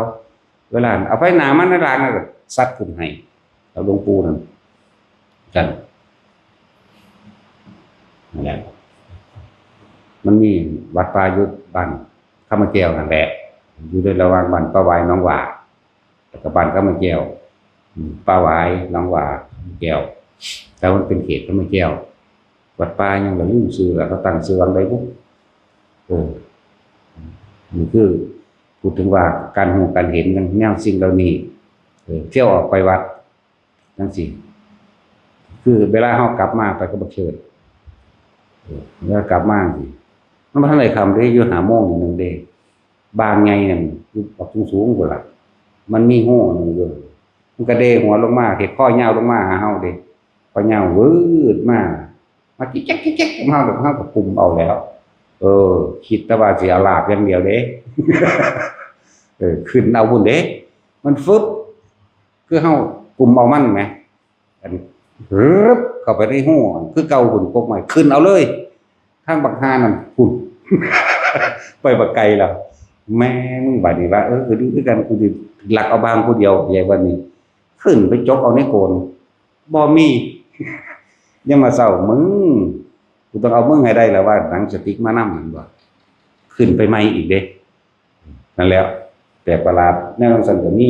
เวลาเอาไฟหน้ามาในล่างนั่นก็ซัดขึ้นให้ เอาหลวงปู่นั่น กัน นั่นแหละ มันมีวัดป่าอยู่บ้านคำแก้วนั่นแหละ อยู่ในระหว่างบ้านป่าหวายหนองหว่า แล้วก็บ้านคำแก้ว อืม ป่าหวายหนองหว่า แก้ว แต่มันเป็นเขตคำแก้ว วัดป่าหยังล่ะ ลืมชื่อแล้ว เขาตั้งชื่อวังใดบุ เออ นี่คือพูดถึงว่าการรู้การเห็นแนวสิ่งเหล่านี้ เออ เที่ยวออกไปวัดจั่งซี้ คือเวลาเฮากลับมาไปกับบักเชิด แล้วกลับมาสิ มันบ่ทันได้ค่ำเด้ อยู่ห้าโมงนี่หนึ่งเด้ บางใหญ่นั่นอยู่บักสูงๆ พุ้นล่ะ มันมีฮูหนึ่งอยู่ มันก็เด้หัวลงมา เฮ็ดคอยาวลงมาหาเฮาเด้ คอยาววืดมา มาจิกแจ๊กจิกแจ๊กมา เฮาก็ เฮาก็กุมเอาแล้ว เออ คิดแต่ว่าสิเอาลาบอย่างเดียวเด้ เออ ขึ้นเอาพุ้นเด้ มันฟึบ คือเฮากุมเอามันแหม อัน รึบเข้าไปในฮู คือเก่าพุ้น กกไม้ ขึ้นเอาเลย ทางบักห่านั่นพุ้น ไปบักไกลแล้ว แม่มึงบัดนี้ว่า เออ ดีคือกัน กูสิลักเอาบางผู้เดียว ใหญ่บัดนี้ ขึ้นไปจกเอาในโกน บ่มี ยังมาเศร้า มึง กูต้องเอามึงให้ได้แล้วว่า หนังสติ๊กมานำ นั่นบ่ ขึ้นไปใหม่อีกเด้ นั่นแหละ แปลกประหลาด แนวจั่งซั้นก็มี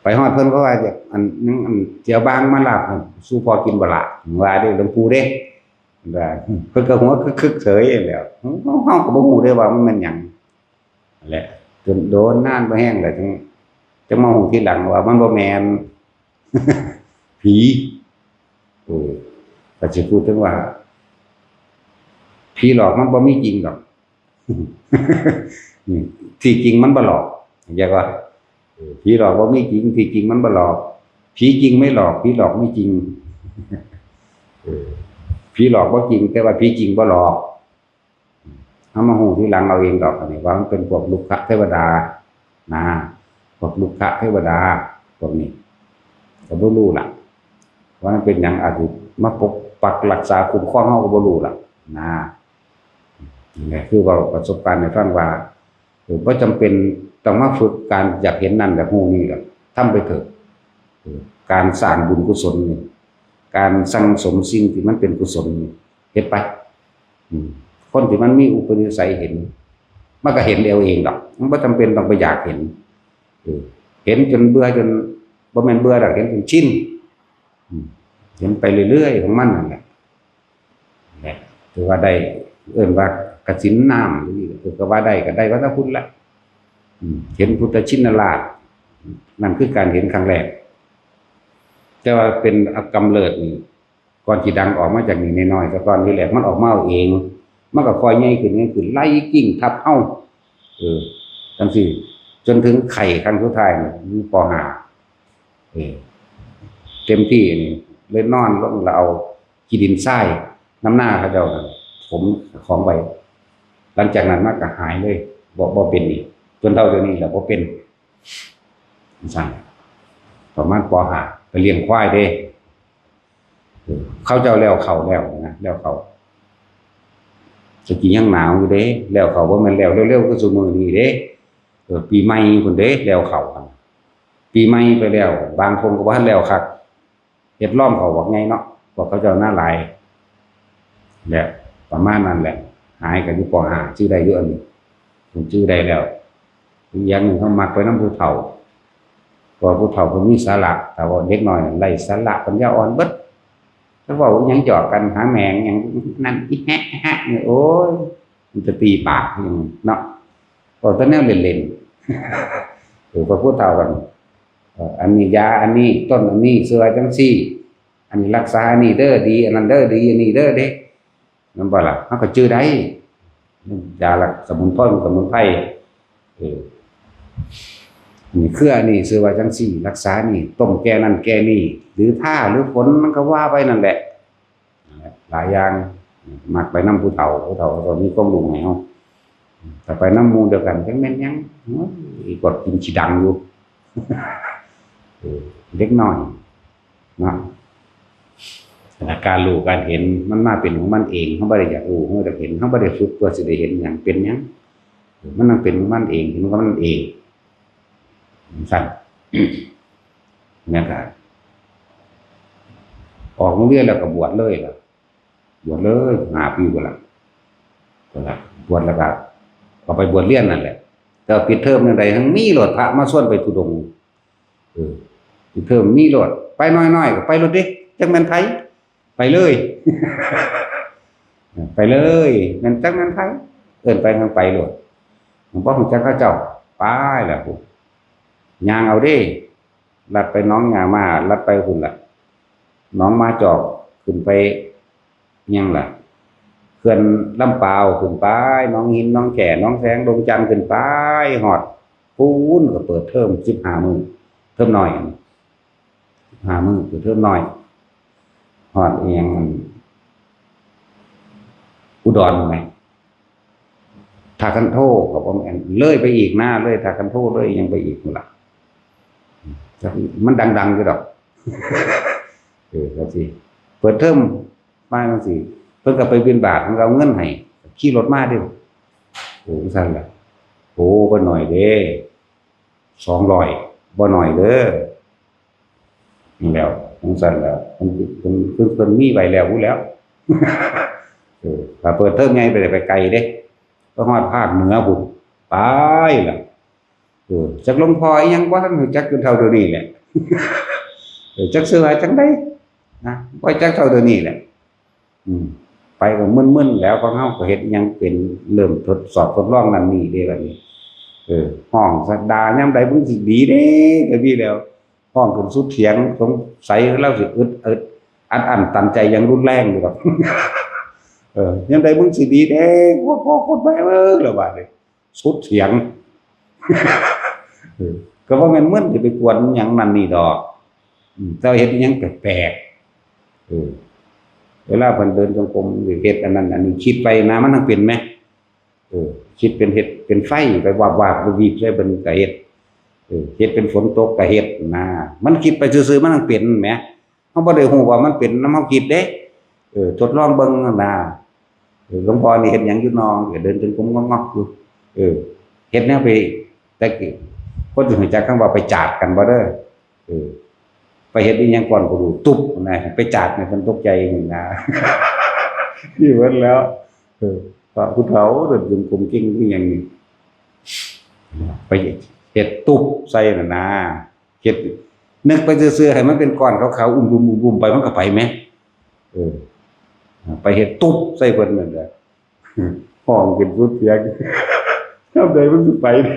ไปฮอดเพิ่นก็ว่า อัน อัน เจียวบางมาลาบ สู่พ่อกินบ่ล่ะ ว่าเด้ หลวงปู่เด้ ว่า เพิ่นก็หัวคึกๆ เฉยแหล้ว เฮาก็บ่ฮู้เด้ว่ามันแม่นหยัง นั่นแหละ จนโดนนานบ่แฮงแล้ว จั่ง จั่งมาฮู้ทีหลังว่ามันบ่แม่น ผี เออ ก็สิพูดถึงว่า ผีหลอกมันบ่มีจริงดอก ที่จริงมันบ่หลอก เข้าใจบ่ เออ ผีหลอกบ่มีจริง ที่จริงมันบ่หลอก ผีจริงไม่หลอก ผีหลอกไม่จริง เออ ผีหลอกบ่จริง แต่ว่าผีจริงบ่หลอก เฮามาฮู้ทีหลังเอาเองดอก อันนี้ว่ามันเป็นพวกรุกขเทวดา นะ พวกรุกขเทวดา พวกนี้ ก็บ่ฮู้ล่ะ ว่ามันเป็นหยัง อาจสิมาปกปักรักษาคุ้มครองเฮาก็บ่ฮู้ล่ะ นะ นี่แหละ คือเว้าประสบการณ์ให้ฟังว่า เออ บ่จำเป็นต้องมาฝึกการอยากเห็นนั่นอยากฮู้นี่ดอก ทำไปเถอะ เออ การสร้างบุญกุศลนี่ การสั่งสมสิ่งที่มันเป็นกุศลนี่ เฮ็ดไป อืม คนที่มันมีอุปนิสัยเห็น มันก็เห็นเอาเองดอก มันบ่จำเป็นต้องไปอยากเห็น เออ เห็นจนเบื่อจน บ่แม่นเบื่อดอก เห็นจนชิน อืม เห็นไปเรื่อยๆ ของมันนั่นแหละ แหละ ถือว่าได้ เอิ้นว่ากสิณน้ำ ถือก็ว่าได้ ก็ได้ว่าแต่พุ้นละ อืม เห็นพุทธชินราช นั่นคือการเห็นครั้งแรก แต่ว่าเป็นกำเริบนี่ ก่อนสิดังออกมาจากนี่น้อยๆ แต่ก่อนทีแรกมันออกมาเอาเอง มันก็ค่อยใหญ่ขึ้น ใหญ่ขึ้น ไล่กิ่งทับเฮา เออ จั่งซี้ จนถึงไข้ครั้งสุดท้ายนี่อยู่ ป.ห้า เออ เต็มที่นี่ เลยนอนลงแล้วเอาขี้ดินทรายนำนาเขาเจ้านั่นถมของไว้ หลังจากนั้นมาก็หายเลย บ่ บ่เป็นอีก จนเท่าเดี๋ยวนี้แหละบ่เป็น ซั่น ประมาณ ป.ห้า ไปเลี้ยงควายเด้ เออ เขาเจ้าแล้วเข้าแล้วนะ แล้วเข้า ตะกี้ยังหนาวอยู่เด้ แล้วเข้าบ่แม่นแล้วเร็วๆ คือซุมื้อนี้เด้ เออ ปีใหม่พุ้นเด้ แล้วเข้าหั่น ปีใหม่ไปแล้ว บางท่งก็บ่ทันแล้วคัก เฮ็ดล้อมเข้าบักใหญ่เนาะ พวกเขาเจ้านาหลาย แหละ ประมาณนั้นแหละ หายก็อยู่ ป.ห้า จื่อได้อยู่อันนี้ ผมจื่อได้แล้ว อีกอย่างหนึ่งเขามักไปนำผู้เฒ่า เพราะว่าผู้เฒ่าเพิ่นมีสาระ แต่ว่าเด็กน้อยนั่นไร้สาระปัญญาอ่อนเบิด ถ้าเว้าอิหยังหยอกกันหาแหมงหยังนั่น อิแฮะอิแฮะนี่ โอ้ย มันจะตีปากอิหยังเนาะ เว้าแต่แนวเล่นๆ เออ พอผู้เฒ่ากัน เอ่อ อันนี้ยา อันนี้ต้น อันนี้เชื่อจังซี่ อันนี้รักษาอันนี้เด้อ ดี อันนั้นเด้อ ดี อันนี้เด้อเด้ แม่นบ่ล่ะ เฮาก็จื่อได้ ยาละสมุนไพร สมุนไพร เออ อันนี้คืออันนี้เชื่อว่าจังซี่ รักษานี่ ต้มแก้นั่นแก้นี่ หรือทา หรือฝน มันก็ว่าไปนั่นแหละ หลายอย่าง มักไปนำผู้เฒ่า ผู้เฒ่าก็มีความรู้ให้เฮา ถ้าไปนำหมู่เดียวกัน จักแม่นหยัง โอ้ย อีกกว่ากินขี้ดังอยู่ เออ เด็กน้อย เนาะ อาการรู้การเห็นมันมาเป็นของมันเอง เฮาบ่ได้อยากรู้ เฮาบ่ได้เห็น เฮาบ่ได้ฝึกเพื่อสิได้เห็นหยังเป็นหยัง มันต้องเป็นของมันเอง เห็นของมันเอง ซั่น นะครับ ออกโรงเรียนแล้วก็บวชเลยล่ะ บวชเลย ห้าปีพุ้นล่ะ พุ้นล่ะ บวชแล้วก็ ก็ไปบวชเรียนนั่นแหละ แต่ว่าปิดเทอมจั่งใด๋ หั้นมีโลดพระมาชวนไปธุดงค์ เออ ปิดเทอมมีโลด ไปน้อยๆ ก็ไปโลดเด้ จักแม่นไผ ไปเลย ไปเลย แม่นจักแม่นไผ เอิ้นไปทางไปโลด บ่ฮู้จักเขาเจ้า ไปแล้วพุ้น ย่างเอาเด้ ลัดไปหนองหญ้าม้า ลัดไปพุ้นล่ะ หนองหมาจอก ขึ้นไป หยังล่ะ เขื่อนลำปาวขึ้นไป หนองหิน หนองแค่ หนองแสง ดงจันทน์ขึ้นไป ฮอดปูนก็เปิดเทอมสิบห้ามื้อ เทอมน้อย สิบห้ามื้อ เปิดเทอมน้อย ฮอดอีหยัง อุดรไหม ท่าคันโทก็บ่แม่น เลยไปอีกนะ เลยท่าคันโท เลยยังไปอีกนั่นล่ะ มันดังๆอยู่ดอก เออ จังซี่ เปิดเทอมมาจังซี่ เพิ่นก็ไปบิณฑบาต เพิ่นก็เอาเงินให้ ขี่รถมาเด้อ โอ้ จังซั่นล่ะ โอ้ บ่น้อยเด้ สองร้อย บ่น้อยเด้อ นี่แหล้ว จังซั่นแหล้ว เพิ่น เพิ่น เพิ่น เพิ่นมีไว้แล้วพู้นแหล้ว เออ ถ้าเปิดเทอมใหญ่ไปได้ไปไกลเด้ ไปฮอดภาคเหนือพู้น ไปล่ะ เออ จักหลวงพ่ออีหยังบ่ทันรู้จักจนเท่าเดี๋ยวนี้แหละ เออ จักชื่อว่าจังใดนะ บ่จักเท่าเดี๋ยวนี้แหละ อืม ไปก็มึนๆ แล้ว ของเฮาก็เฮ็ดอิหยังเป็น เริ่มทดสอบทดลองนั่นนี่เด้บัดนี้ เออ ฮ้องสะ ด่ายามใดมึงสิดีเด้ ก็มีแล้ว ฮ้องขึ้นสุดเสียง สงสัยลาวสิอึด อึดอัดอั้นตันใจอย่างรุนแรงอยู่ดอก เออ ยามใดมึงสิดีเด้ โคตรพ่อโคตรแม่เอ้ย แล้วบาดนี้ สุดเสียง เออ ก็บ่แม่นมึนสิไปกวนหยังนั่นนี่ดอก อืม แต่ว่าเฮ็ดอิหยังแปลกๆ เออ เวลาเพิ่นเดินจงกรม เฮ็ดอันนั้นอันนี้ คิดไปนะ มันจั่งเป็นแหม เออ คิดเป็น เฮ็ดเป็นไฟไปวาบๆ วีบๆ ใส่เพิ่นก็เฮ็ด เออ เฮ็ดเป็นฝนตกก็เฮ็ดนะ มันคิดไปซื่อๆ มันจั่งเป็นแหม เฮาบ่ได้ฮู้ว่ามันเป็นนำเฮาคิดเด้ เออ ทดลองเบิ่งหั่นนะ เออ หลวงพ่อนี่เฮ็ดหยังอยู่น้อ ก็เดินจงกรมงอกๆ อยู่ เออ เฮ็ดแนวไป แต่กี้ คนสิรู้จักคำว่าไปจาดกันบ่เด้อ เออ ไปเฮ็ดอิหยังก่อนก็รู้ ตุ๊บนะ ไปจาดนี่เพิ่นตกใจนี่นะ นี่เบิดแล้ว เออ พระผู้เฒ่าเดินจงกรมเก่งคือหยังนี่ ไปเฮ็ดตุ๊บใส่น่ะนะ เฮ็ด นึกไปซื่อๆ ให้มันเป็นก้อนขาวๆ อุ้มๆๆๆ ไป มันก็ไปแหม เออ ไปเฮ็ดตุ๊บใส่เพิ่นนั่นแหละ ฮ้องขึ้นสุดเสียง ยามใดมันสิไปเด้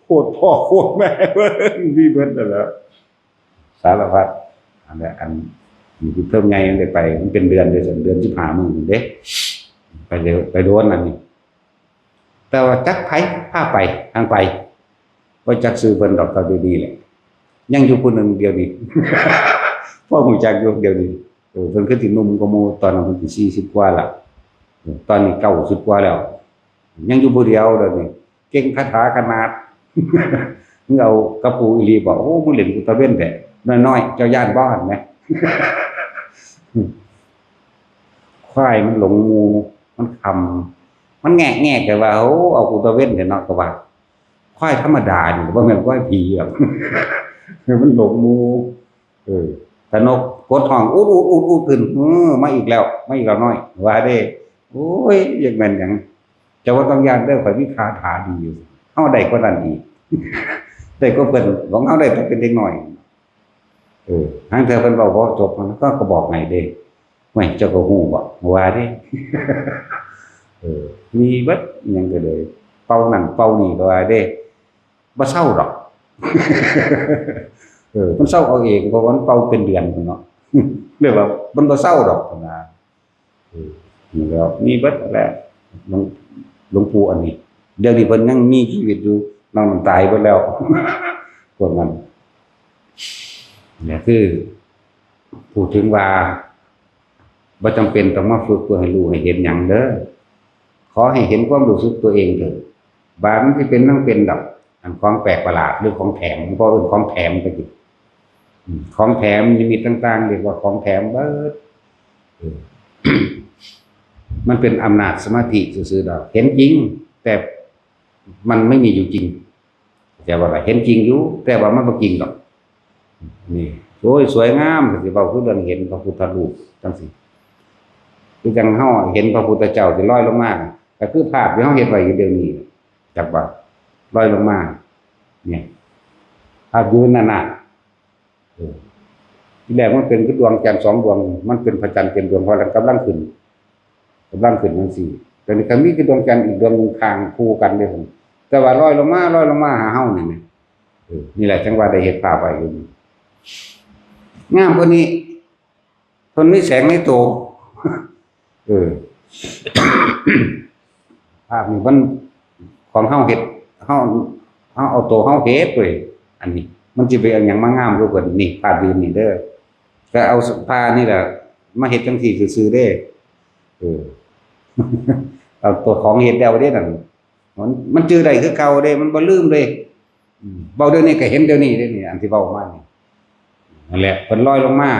โคตรพ่อโคตรแม่เบิ่ง มีเบิดนั่นแหละ สารพัด อันนั้น อันนี้คือเทอมใหญ่มันได้ไป มันเป็นเดือนเด้อ เดือนสิบห้ามื้อนี่เด้ ไปเด้อ ไปโดนอันนี้ แต่ว่าจักไผพาไป ทางไป บ่จักชื่อเพิ่นดอก ก็อยู่นี่แหละ ยังอยู่ผู้หนึ่งเดี๋ยวนี้ พอรู้จักอยู่เดี๋ยวนี้ เออ เพิ่นคือสิหนุ่มกว่าหมู่ ตอนนั้นเพิ่นสิสี่สิบกว่าละ เออ ตอนนี้เก้าสิบกว่าแล้ว ยังอยู่ผู้เดียวเดี๋ยวนี้ เก่งคาถาขนาด มึงเอากับกูอีหลีบ่ โอ้ มึงเล่นกูตะเวนแท้ น้อยๆ เจ้าย้านบ่ หั่นแหม ควายมันหลงหมู่ มันคำ มันแงะๆ แต่ว่า โอ้ เอากูตะเวนแท้เนาะ ก็ว่า ควายธรรมดานี่ บ่แม่นควายผีหรอก มันหลงหมู่ เออ ถ้านกกดฮ้อง อูดๆๆๆ ขึ้น เออ มาอีกแล้ว มาอีกแล้วน้อย ว่าเด้ โอ้ย อยากแม่นหยัง เจ้าบ่ต้องย้านเด้อ ข้อยมีคาถาดีอยู่ เฮาได้กว่านั้นอีก ได้กว่าเพิ่น ของเฮาได้แต่เป็นเด็กน้อย เออ หางเทื่อเพิ่นเว้าบ่จบ มันก็ ก็บอกให้เด้ "เฮ้ย เจ้าก็ฮู้บ่" ว่าเด้ เออ มีเบิด อิหยังก็เลย เป่านั่นเป่านี่ก็ว่าเด้ บ่เซาดอก เออ มันเซาเอาเอง เพราะว่ามันเป่าเป็นเดือนพุ้นเนาะ เรียกว่ามันบ่เซาดอกนะ เออ นี่แหล้ว มีเบิดแหละ หลวง หลวงปู่อันนี้ เดี๋ยวนี้เพิ่นยังมีชีวิตอยู่ นอกนั้นตายเบิดแล้ว พวกนั้น เนี่ยคือ พูดถึงว่า บ่จำเป็นต้องมาฝึกเพื่อให้รู้ให้เห็นหยังเด้อ ขอให้เห็นความรู้สึกตัวเองเถอะ บาดมันสิเป็นหยังเป็นดอก อันของแปลกประหลาดหรือของแถม เพราะเอิ้นของแถมไปสิ อืม ของแถมนิมิตต่างๆ เรียกว่าของแถมเบิด เออ มันเป็นอำนาจสมาธิซื่อๆ ดอก เห็นจริง แต่มันไม่มีอยู่จริง เข้าใจบ่ล่ะ เห็นจริงอยู่ แต่ว่ามันบ่จริงดอก นี่ โอ้ย สวยงาม ก็สิเว้าคือเรื่องเห็นพระพุทธรูปจังซี่ คือจั่งเฮาเห็นพระพุทธเจ้าที่ลอยลงมา ก็คือภาพที่เฮาเฮ็ดไว้อยู่เดี๋ยวนี้ จักบ่ ลอยลงมา เนี่ย ภาพอยู่นั่นน่ะ เออ ทีแรกมันเป็นคือดวงจันทร์สองดวง มันเป็นพระจันทร์เต็มดวง เพราะนั้นกำลังขึ้น กำลังขึ้นจังซี่ แต่นี่ก็มีคือดวงจันทร์อีกดวงหนึ่งข้างคู่กันเด้ แต่ว่าลอยลงมา ลอยลงมาหาเฮานี่แหม เออ นี่แหละจั่งว่าได้เฮ็ดภาพไว้อยู่นี่ งามกว่านี้ เพิ่นมีแสงในตัว เออ ภาพนี่มันของเฮาเฮ็ด เฮา เฮาเอาตัวเฮาเฮ็ดเว้ย อันนี้ มันสิไปเอาหยังมางามกว่าเพิ่น นี่ ภาพยืนนี่เด้อ ก็เอาผ้านี่แหละ มาเฮ็ดจังซี่ซื่อๆเด้ เออ เอาตัวของเฮ็ดแล้วเด้นั่น มัน มันจื่อได้คือเก่าเด้ มันบ่ลืมเด้ อืม เว้าเดี๋ยวนี้ก็เห็นเดี๋ยวนี้เด้นี่ อันที่เว้ามานี่ นั่นแหละ เพิ่นลอยลงมา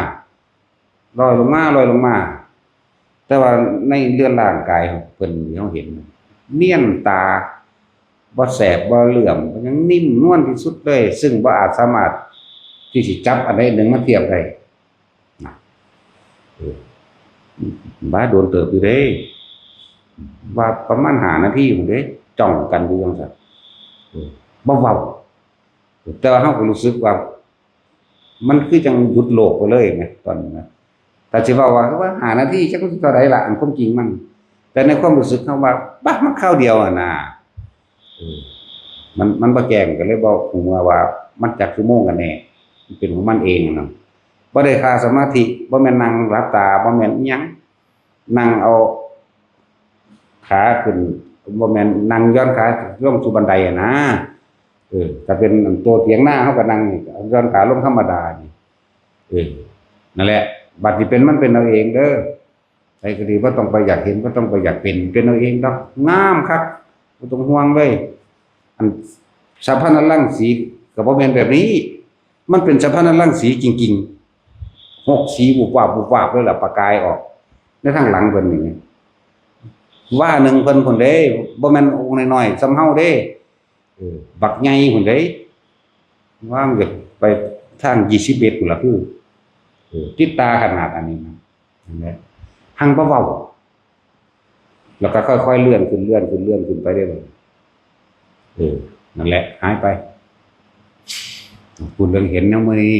ลอยลงมา ลอยลงมา แต่ว่าในเรือนร่างกายของเพิ่นที่เฮาเห็น เนียนตา บ่แสบ บ่เหลื่อม ยังนิ่มนวลที่สุดเลย ซึ่งบ่อาจสามารถที่สิจับอันใดอันหนึ่งมาเทียบได้นะ เออ ว่าโดนเติบอยู่เด้ ว่าประมาณห้านาทีพุ้นเด้ จ้องกันอยู่จังซั่น เออ บ่เว้า แต่ว่าเฮาก็รู้สึกว่า มันคือจังหยุดโลกไปเลยแหม ตอนนั้นนะ ถ้าสิเว้าว่า ว่าห้านาที จักมันสิเท่าใดล่ะ อันความจริงมัน แต่ในความรู้สึกเฮาว่า บะ มันคราวเดียวอะนะ เออ มัน มันบ่แจ้ง ก็เลยบ่ฮู้ว่า ว่ามันจักชั่วโมงกันแน่ มันเป็นของมันเองอะเนาะ บ่ได้ฆ่าสมาธิ บ่แม่นนั่งหลับตา บ่แม่นอิหยัง นั่งเอาขาขึ้น บ่แม่นนั่งหย่อนขาลงสู่บันไดอะนะ เออ ถ้าเป็นตัวเถียงนา เฮาก็นั่งหย่อนขาลงธรรมดานี่ เออ นั่นแหละ บัดนี้เป็นมันเป็นเอาเองเด้อ ไผก็ดี บ่ต้องไปอยากเห็น บ่ต้องไปอยากเป็น เป็นเอาเองดอก งามคัก บ่ต้องห่วงเลย อันสะพานรังสีก็บ่แม่นแบบนี้ มันเป็นสะพานรังสีจริงๆ หกสี วุบวาบ วุบวาบเลยล่ะ ประกายออก ในทางหลังเพิ่นนี่ ว่าหนึ่งเพิ่นพุ้นเด้ บ่แม่นองค์น้อยๆ ส่ำเฮาเด้ เออ บักใหญ่พุ้นเด้ ว่ามันก็ไปทางยี่สิบเอ็ดพุ้นล่ะ คือ เออ ติดตาขนาดอันนี้นะ นั่นแหละ หั่งบ่เว้า แล้วก็ค่อยๆ เลื่อนขึ้น เลื่อนขึ้น เลื่อนขึ้นไปเรื่อยๆ เออ นั่นแหละ หายไป พูดเรื่องเห็นนะมื้อนี้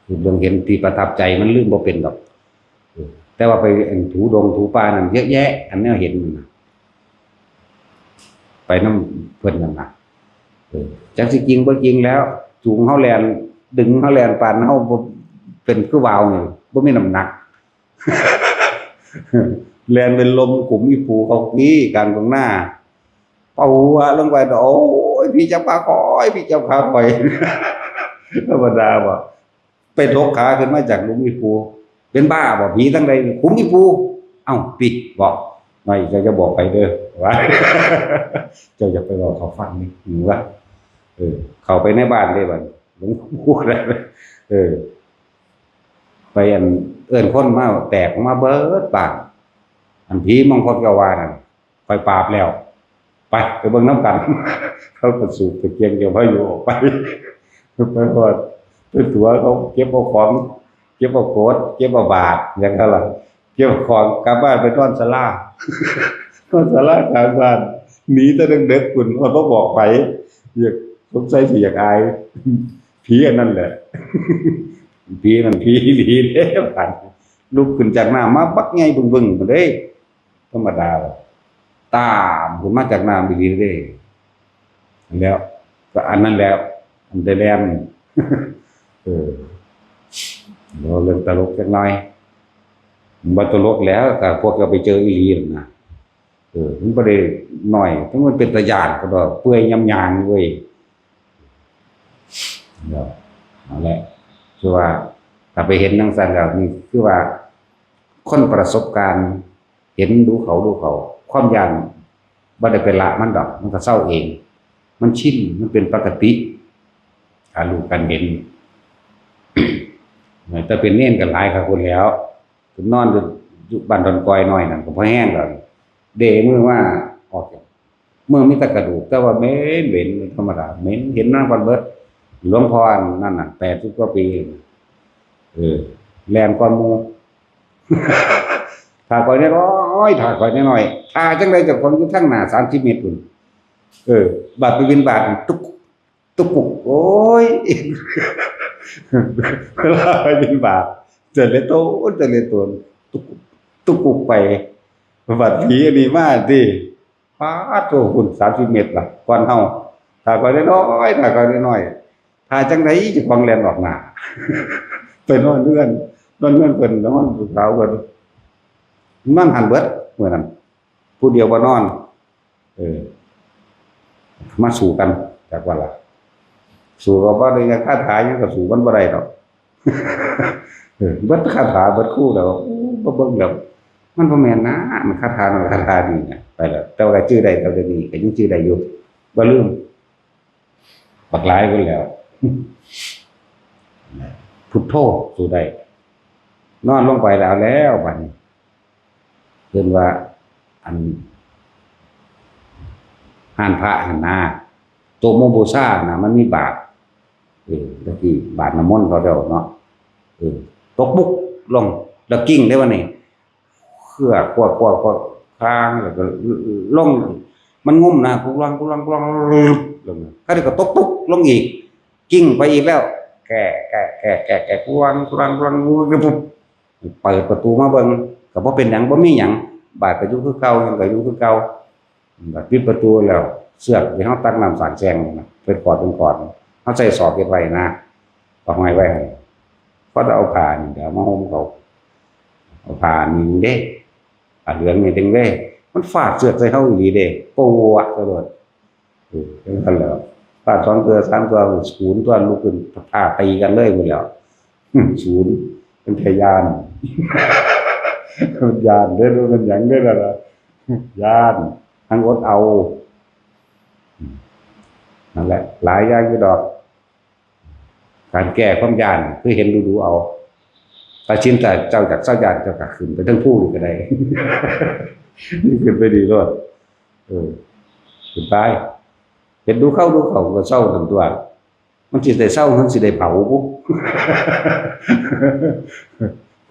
พูดเรื่องเห็นที่ประทับใจมันลืมบ่เป็นดอก เออ แต่ว่าไปอันถูดงถูป่านั่นเยอะแยะ อันแนวเห็นนั่นน่ะ ไปนำเพิ่นนั่นน่ะ เออ จักสิจริงบ่จริงแล้ว จูงเฮาแล่น ดึงเฮาแล่น ปานเฮาบ่เป็นคือวาวนี่ บ่มีน้ำหนัก แล่นเป็นลมขุมอีปูเขากี้กลางตรงหน้า เป่าหัวลงไป โอ้ย พี่จับขาข่อย พี่จับขาข่อย ธรรมดาบ่ ไปถกขาขึ้นมาจากหลุมอีปู เป็นบ้าบ่ ผีทั้งใด ขุมอีปู เอ้า ปิดบอก น้อย เจ้าจะบอกไปเด้อ ว่า เจ้าจะไปบอกเขาฟังนี่ หรือว่า เออ เข้าไปในบ้านเลยบัด หลวงปู่ได้ เออ ไปอันเอิ้นคนมา แตกออกมาเบิดบ้าน อันผีมองคดกะวานั่น ไปปราบแล้ว ไป ไปเบิ่งนำกัน เขาก็สูบตะเกียงเกี่ยวพายุออกไป ไปฮอด ไปตั๋วเขาเก็บเอาของ เก็บเอาโกศ เก็บเอาบาตร หยังหั่นล่ะ เก็บเอาของกลับบ้านไปนอนศาลา นอนศาลากลางบ้าน หนีแต่เด็กๆ พุ้น ว่าบ่บอกไผ อยาก สงสัยสิอยากอาย ผีอันนั้นแหละ ผีนั่นผีอีหลีเด้ บาดลุกขึ้นจากน้ำมาบักใหญ่บึ้งๆ พุ้นเด้ ธรรมดา ตามขึ้นมาจากน้ำอีหลีเด้ แล้ว ก็อันนั้นแล้ว อันได้แล่น เออ เว้าเรื่องตลกจักหน่อย บ่ตลกแล้ว ก็พวกเจ้าไปเจออีหลีนั่นนะ เออ มันบ่ได้น้อย ถึงมันเป็นตาย้านก็ดอก เปื่อยยำยางเว้ย เนาะ นั่นแหละ คือว่า ถ้าไปเห็นจั่งซั้นแล้ว นี่คือว่า คนประสบการณ์ เห็นดูเขาดูเขา ความย้านบ่ได้ไปละมันดอก มันก็เซาเอง มันชิน มันเป็นปกติ การรู้การเห็น แต่เป็นเณรก็หลายคักพุ้นแหล้ว นอนอยู่บ้านดอนกอยน้อยนั่นก็พอแฮงแล้ว เด้มือมาออกจาก มือมีแต่กระดูก แต่ว่าเหม็นเหม็นธรรมดา เหม็น เห็นมาก่อนเบิด หลวงพ่อนั่นน่ะ แปดสิบกว่าปี เออ แล่นก่อนหมู่ ถ่าข่อยน้อยๆ ถ่าข่อยน้อยๆ ถ่าจั่งใดเจ้าของอยู่ทางหน้า สามสิบเมตรพุ้น เออ บาดไปบิณฑบาต ตุ๊ก ตุ๊กกุก โอ้ย เวลาไปบิณฑบาต เจริญโตน เจริญโตน ตุ๊กกุก ตุ๊กกุกไป บัดผีอันนี้มาติ ป๊าดโธ่ พุ้น สามสิบเมตรล่ะ ก่อนเฮา ถ่าข่อยน้อยๆ ถ่าข่อยน้อยๆ ถ่าจั่งใดเจ้าของแล่นออกหน้า ไปนอนเฮือน นอนเฮือนเพิ่น นอนผู้สาวเพิ่น นอนหั้นเบิดมื้อนั้น ผู้เดียวบ่นอน เออ มาสู้กัน จักว่าล่ะ สู้ก็บ่ได้ คาถาหยังก็สู้มันบ่ได้ดอก เออ เบิดคาถาเบิดครูแล้ว โอ้ บ่เบิ่งแล้ว มันบ่แม่นนะ มันคาถานั้นคาถานี้นะ ไปแล้ว แต่ว่าก็จื่อได้เท่าเดี๋ยวนี้ ก็ยังจื่อได้อยู่ บ่ลืม บักหลายคนแล้ว พุทโธ สู้ได้ นอนลงไปแล้ว แล้วบัดนี้ เพิ่นว่า อัน ฮ้านพระหั่นนะ โต๊ะหมู่บูชานะ มันมีบาตร เออ แล้วที่บาตรน้ำมนต์เขาเจ้าเนาะ เออ ตกปุ๊กลง แล้วกิ้งได้วะนี่ เครือ ขวด ขวด ขวด ค้าง แล้วก็ลง มันงมนะ กุลัง กุลัง กุลัง ลง เขาเจ้าก็ตกปุ๊กลงอีก กิ้งไปอีกแล้ว แก่ แก่ แก่ แก่ แก่ กุลัง กุลัง กุลัง กุลัง ปุ๊บ เปิดประตูมาเบิ่ง ก็บ่เป็นหยัง บ่มีหยัง บาตรก็อยู่คือเก่า หยังก็อยู่คือเก่า บาดปิดประตูแล้ว เชือกที่เฮาตักน้ำสางแซงนั่นน่ะ เป็นขอดเป็นขอด เฮาใส่ศอกเฮ็ดไว้นะ เอาห้อยไว้หั่น พอจะเอาผ้านี่เดี๋ยวมาห่มเขา เอาผ้านี่เด้ ผ้าเหลืองนี่เด้งเด้ มันฟาดเชือกใส่เฮาอีหลีเด้ ปวดกระโดด เออ จังซั่นแหล้ว ฟาดสองเทื่อสามเทื่อ ศูนย์ตัว ลุกขึ้น ท้าตีกันเลยพู้นแหล้ว ศูนย์ เป็นแค่ย้าน ย้านเด้อ มันหยังเด้อล่ะ ย้าน ทั้งอดเอา นั่นแหละ หลายอย่างอยู่ดอก การแก้ความย้านคือเห็นดูๆเอา ตัดสินใจเจ้าอยากเซาย้าน เจ้าก็ขึ้นไปเทิงภูนี่ก็ได้ นี่ขึ้นไปดีโลด เออ ขึ้นไป เฮ็ดดูเข้าดูเข้าก็เซาซั่นตั่ว มันสิได้เซา มันสิได้เผา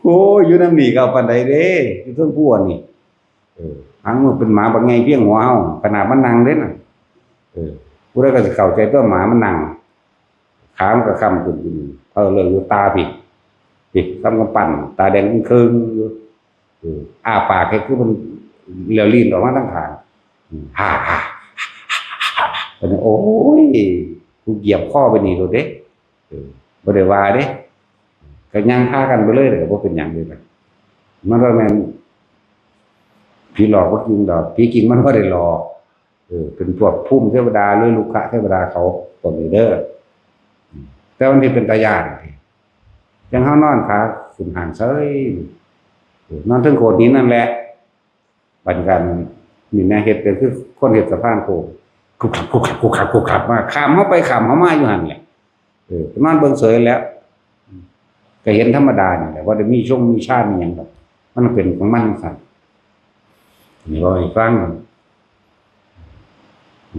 โอ้ย อยู่นำนี่ก็เอาปานใดเด้ อยู่เทิงภูอันนี้ เออ หางมันเป็นหมาบักใหญ่เพียงหัวเฮา ขนาดมันนั่งเด้น่ะ เออ ผู้ใดก็สิเข้าใจตัวหมามันนั่ง ขามันก็ค้ำขึ้นอยู่นี่ เออ เลยอยู่ตาพี้ พี้ ค้ำกำปั้น ตาแดงเคิงๆอยู่ เออ อ้าปากให้คือมันเลียวลีนออกมาทั้งข้าง อืม ฮ่าฮ่า อันนี้ โอ้ย กูเหยียบคอไปนี่โลดเด้ เออ บ่ได้ว่าเด้ ก็ย่างพากันไปเลย ก็บ่เป็นหยังเลยล่ะ มันบ่แม่นผีหลอกบ่จริงดอก ผีจริงมันบ่ได้หลอก เออ เป็นพวกภูมิเทวดาหรือรุกขเทวดาเขา พวกนี้เด้อ อืม แต่มันสิเป็นตาย้าน จั่งเฮานอนขาขึ้นห้างเซย เออ นอนเทิงโขดหินนั่นแหละ บัดนี้กัน นี่นะ เฮ็ดเป็นคือคนเฮ็ดสะพานโค้ง คุกคัก คุกคัก คุกคัก คุกคักมา ข้ามเฮาไปข้ามเฮามาอยู่หั่นแหละ เออ นอนเบิ่งเสยแหล้ว ก็เห็นธรรมดานี่แหละ บ่ได้มีชงมีชามีหยังดอก มันเป็นของมันจั่งซั้น นี่เว้าให้ฟัง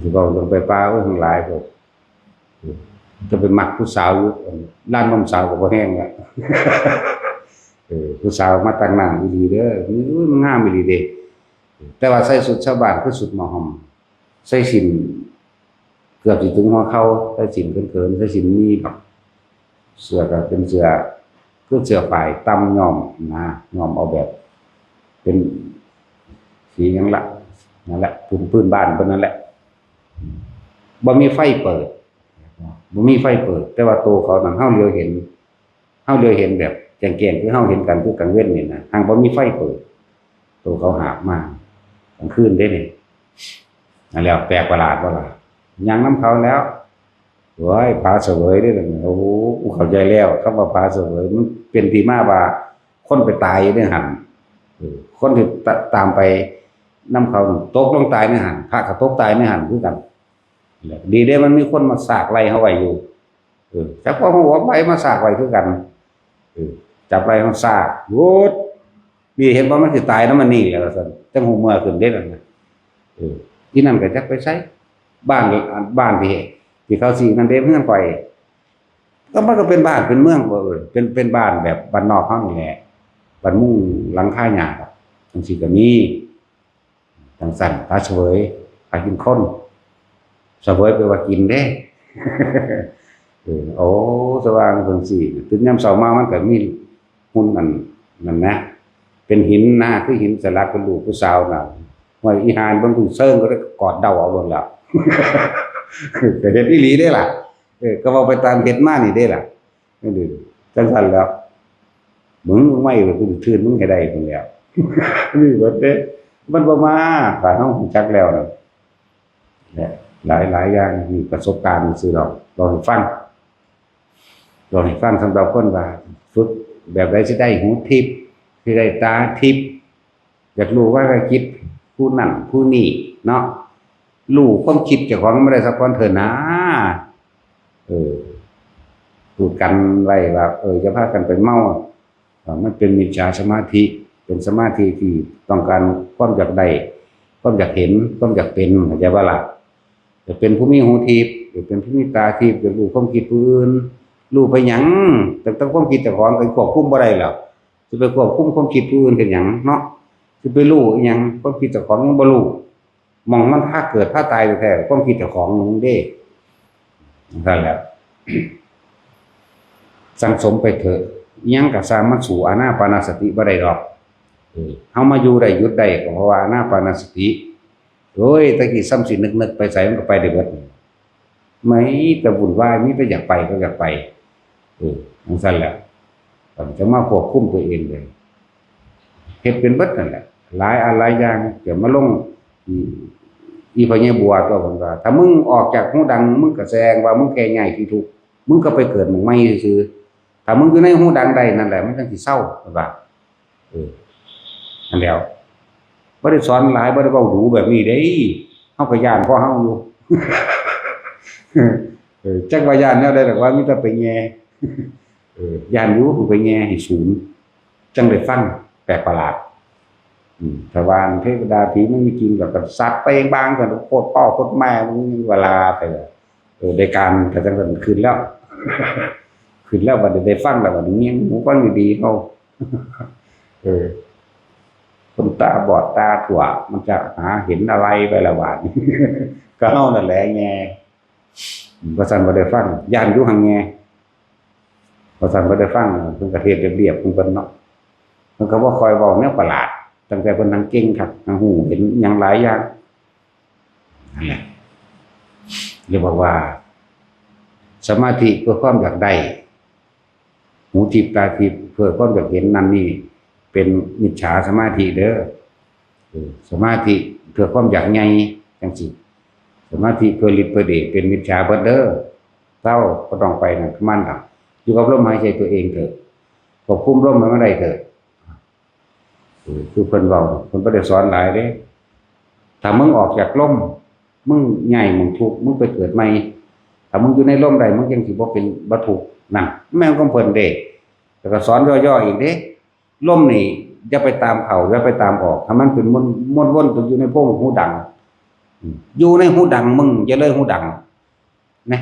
สิเว้าเรื่องไปป่า โอ้ย ทั้งหลายพวก จะไปมักผู้สาวอยู่ ร้านนมสาวก็บ่แฮงละ เออ ผู้สาวมาตั้งหน้าอีหลีเด้อ อุ้ย มันงามอีหลีเด้ แต่ว่าใส่ชุดชาวบ้านคือชุดหมอหอม ใส่สิ้น เกือบสิถึงหัวเข่า ใส่สิ้นเขินๆ ใส่สิ้นมีบัก เสื้อก็เป็นเสื้อ คือเสื้อฝ้ายต่ำย้อมนะ ย้อมเอาแบบ เป็นสีหยังล่ะ นั่นแหละ พื้น พื้นบ้านเพิ่นนั่นแหละ บ่มีไฟเปิด บ่มีไฟเปิด แต่ว่าตัวเขานั่น เฮาเหลียวเห็น เฮาเหลียวเห็นแบบแจ้งๆ คือเฮาเห็นกันคือกลางเว็นนี่นะ หั้งบ่มีไฟเปิด ตัวเขาหาบมา กลางคืนเด้นี่ นั่นแหละ แปลกประหลาดบ่ล่ะ ย่างนำเขาแล้ว โอ้ย ผาเสวยเด้อ โอ้โห กูเข้าใจแล้ว คำว่าผาเสวย มันเป็นที่มาว่า คนไปตายอยู่ในหั่น เออ คนที่ตะ ตามไปนำเขา ตกลงตายในหั่น พระก็ตกตายในหั่นคือกัน ดีเด้ มันมีคนมาซากไล่เฮาไว้อยู่ เออ จักว่าเฮาว่าไผมาซากไว้คือกัน เออ จับไล่เฮาซาก หยุด นี่เห็นบ่ มันสิตายนำมันนี่แหละ ว่าซั่น จั่งฮู้เมือขึ้นเด้นั่นน่ะ เออ อีนั่นก็จักไปไส บ้าน บ้านที่ ที่เขาสินั่นเด้ เฮือนข้อย ก็มันก็เป็นบ้านเป็นเมือง เออ เป็น เป็นบ้านแบบบ้านนอกเฮานี่แหละ บ้านมุงหลังคาหญ้า จั่งซี้ก็มี จั่งซั้น ผาเสวย ผากินคน เสวยแปลว่ากินเด้ เออ โอ้ สว่างจั่งซี้ ตื่นยามเช้ามามันก็มี หุ่นอันนั้นนะ เป็นหินนะ คือหินสลักเป็นรูปผู้สาวน่ะ ว่าอีห่าเบิ่งผู้เซิงก็ได้กอดเดาเอาโลดแล้ว ก็เฮ็ดอีหลีเด้ล่ะ เออ ก็เว้าไปตามเฮ็ดมานี่เด้ล่ะ นั่นเด้ จั่งซั้นแล้ว มึงไม่ว่ากูสิทื่นมึงให้ได้พุ้นแหล้ว มีเบิดเด้ มันบ่มา ถ้าเฮารู้จักแล้วนะ และหลายๆอย่าง มีประสบการณ์ซื่อดอก เล่าให้ฟัง เล่าให้ฟังสำหรับคนว่า ฝึกแบบใดสิได้หูทิพย์ สิได้ตาทิพย์ อยากรู้ว่าคิดผู้นั่นผู้นี่เนาะ รู้ความคิดเจ้าของบ่ได้สักคนเถิดนะ เออ พูดกันไว้ว่า เออ อย่าพากันไปเมา เอ่อ มันเป็นมิจฉาสมาธิ เป็นสมาธิที่ต้องการความอยากได้ ความอยากเห็น ความอยากเป็น เข้าใจบ่ล่ะ? อยากเป็นผู้มีหูทิพย์ อยากเป็นผู้มีตาทิพย์ อยากรู้ความคิดผู้อื่น รู้ไปหยัง? ตั้งแต่ความคิดเจ้าของก็ควบคุมบ่ได้แล้ว สิไปควบคุมความคิดผู้อื่นเฮ็ดหยังเนาะ? สิไปรู้อิหยัง? ความคิดเจ้าของยังบ่รู้ หม่องมันพาเกิดพาตายแท้ๆ ความคิดเจ้าของนั่นเด้ นั่นแหละ สั่งสมไปเถอะ อิหยังก็ซ่างมันสู้อานาปานสติบ่ได้ดอก เออ เฮามาอยู่ได้หยุดได้ก็เพราะว่าอานาปานสติ โอ้ย แต่กี้ซ้ำสินึกๆ ไปไสมันก็ไปได้เบิด มีแต่วุ่นวาย มีแต่อยากไปก็อยากไป เออ จั่งซั้นแหละ ก็จะมาควบคุมตัวเองเลย เฮ็ดเป็นเบิดนั่นแหละ หลายอันหลายอย่าง จะมาลง อี อีพ่อใหญ่บัวตัวผมว่า ถ้ามึงออกจากหูดัง มึงก็แสดงว่ามึงแค่ย้ายที่ทุกข์ มึงก็ไปเกิดหม่องใหม่ซื่อๆ ถ้ามึงอยู่ในหูดังได้นั่นแหละ มันจั่งสิเซา เพิ่นว่า เออ นั่นแหล้ว บ่ได้สอนหลาย บ่ได้เว้าดูแบบนี้เด้ เฮาก็ย้านพอเฮาอยู่ เออ จักว่าย้านแนวใดดอกว่ามีแต่ไปแย่ เออ ย้านอยู่ ไปแย่ให้สูง จั่งได้ฟัง แปลกประหลาด อืม ถ้าว่าเทวดาผีมันมีจริง แล้วก็สัตว์ไปบางกัน โคตรพ่อโคตรแม่ มึงเวลาไปเลย เออ ได้การ แต่จั่งนั้นขึ้นแล้ว ขึ้นแล้ว บัดนี้ได้ฟังแล้ว บัดนี้เงี่ยงหูฟังดีๆ เฮา เออ คนตาบอดตาถั่ว มันจะหาเห็นอะไรไปละบาดนี้ ก็เฮานั่นแหละแง่ อืม ว่าซั่นบ่ได้ฟัง ย้านอยู่หั่นแง่ ว่าซั่นบ่ได้ฟัง เพิ่นก็เทศน์เรียบๆ ของเพิ่นเนาะ เพิ่นก็บ่ค่อยเว้าแนวประหลาด ตั้งแต่เพิ่นนั่งเก่งคัก นั่งฮู้เห็นหยังหลายอย่าง นั่นแหละ เรียกว่า สมาธิเพื่อความอยากได้ หูทิพย์ตาทิพย์เพื่อความอยากเห็นนั่นนี่ เป็นมิจฉาสมาธิเด้อ เออ สมาธิเพื่อความอยากใหญ่จั่งซี้ สมาธิเพื่อฤทธิ์เพื่อเดชเป็นมิจฉาเบิดเด้อ เซา บ่ต้องไปนั่นกับมันดอก อยู่กับลมหายใจตัวเองเถอะ ควบคุมลมให้มันได้เถอะ เออ คือเพิ่นเว้า เพิ่นบ่ได้สอนหลายเด้ ถ้ามึงออกจากลม มึงย้ายหม่องทุกข์ มึงไปเกิดใหม่ ถ้ามึงอยู่ในลมได้ มึงจั่งสิบ่เป็น บ่ทุกข์ นั่น แม่นของเพิ่นเด้ แล้วก็สอนย่อๆ อีกเด้ ลมนี่อย่าไปตามเข้า อย่าไปตามออก ให้มันเป็นมวล มวลวนอยู่ในโพรงหูดัง อืม อยู่ในหูดังมึง อย่าเลยหูดัง นะ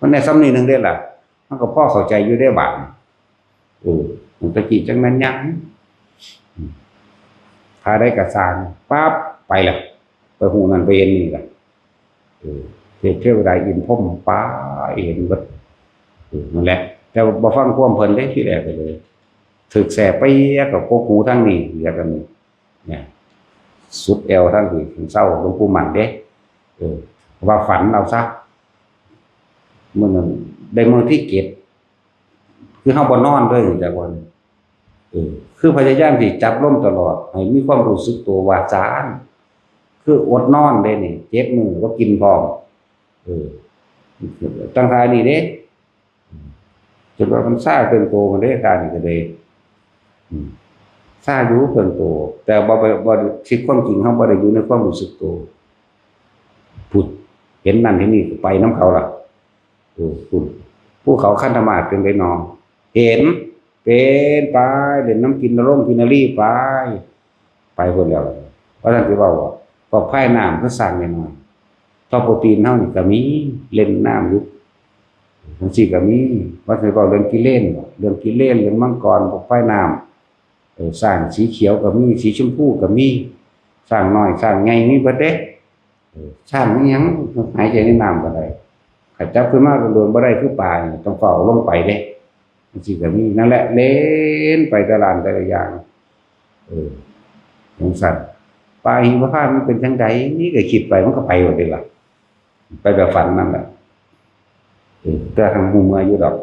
มันได้ส่ำนี้หนึ่งเด้ล่ะ มันก็พอเข้าใจอยู่เด้บาดนี้ เออ มันตะกี้จั่งแม่นหยัง อืม ถ้าได้กระสานปั๊บ ไปละ ไปฮู้นั่นไปเห็นนี่ละ เออ เทพเทวดาอินทร์พรหมไปเห็นเบิด เออ นั่นแหละ แต่บ่ฟังความเพิ่นเด้ทีแรกก็เลย ถืกแสบไปเอียกับกกหูทางนี้ เอียกันนี่ เนี่ย สุดแอวทางนี้ เซา หลวงปู่มั่นเด้ เออ ว่าฝันเอาซะ มื้อนั้นได้มื้อที่เจ็ด คือเฮาบ่นอนเลย แต่ว่า เออ คือพยายามที่จับลมตลอด ให้มีความรู้สึกตัวว่าซ่าน คืออดนอนเด้นี่ เจ็ดมื้อบ่กินพร้อม เออ ตั้งท่านี้เด้ จนว่ามันซ่าเกินโตมันเด้ ท่านี้ก็เลย อืม ซ่าอยู่เกินโต แต่บ่ไป บ่ ชีวิตความจริงเฮาบ่ได้อยู่ในความรู้สึกตัว พุ้น เห็นนั่นเห็นนี่ก็ไปนำเขาล่ะ เออ พุ้น ภูเขาคันธมาศเป็นไดน้อ เห็น เป็นไป เล่นนำกินนรงกินนารีไป ไปพุ้นแล้ว ว่าซั่นสิเว้าว่า พวกพายน้ำคือสร้างน้อยๆ ท่อโปรตีนเฮานี่ก็มี เล่นน้ำอยู่ จั่งซี้ก็มี ว่าซั่นสิเว้าเรื่องกิเลนบ่ เรื่องกิเลน เรื่องมังกร พวกพายน้ำ เออ สร้างสีเขียวก็มี สีชมพูก็มี สร้างน้อย สร้างใหญ่มีเบิดเด้ เออ สร้างอิหยัง หายใจในน้ำก็ได้ ถ้าจับขึ้นมาโดนๆ บ่ได้คือปลานี่ ต้องฟ้าวเอาลงไปเด้ จั่งซี้ก็มี นั่นแหละ เล่นไปแต่ละอันแต่ละอย่าง เออ จั่งซั้น ป่าหิมพานต์มันเป็นจั่งใด นี่ก็คิดไป มันก็ไปหมดเลยล่ะ ไปแบบฝันนั่นแหละ เออ แต่ทางฮู้เมื่ออยู่ดอก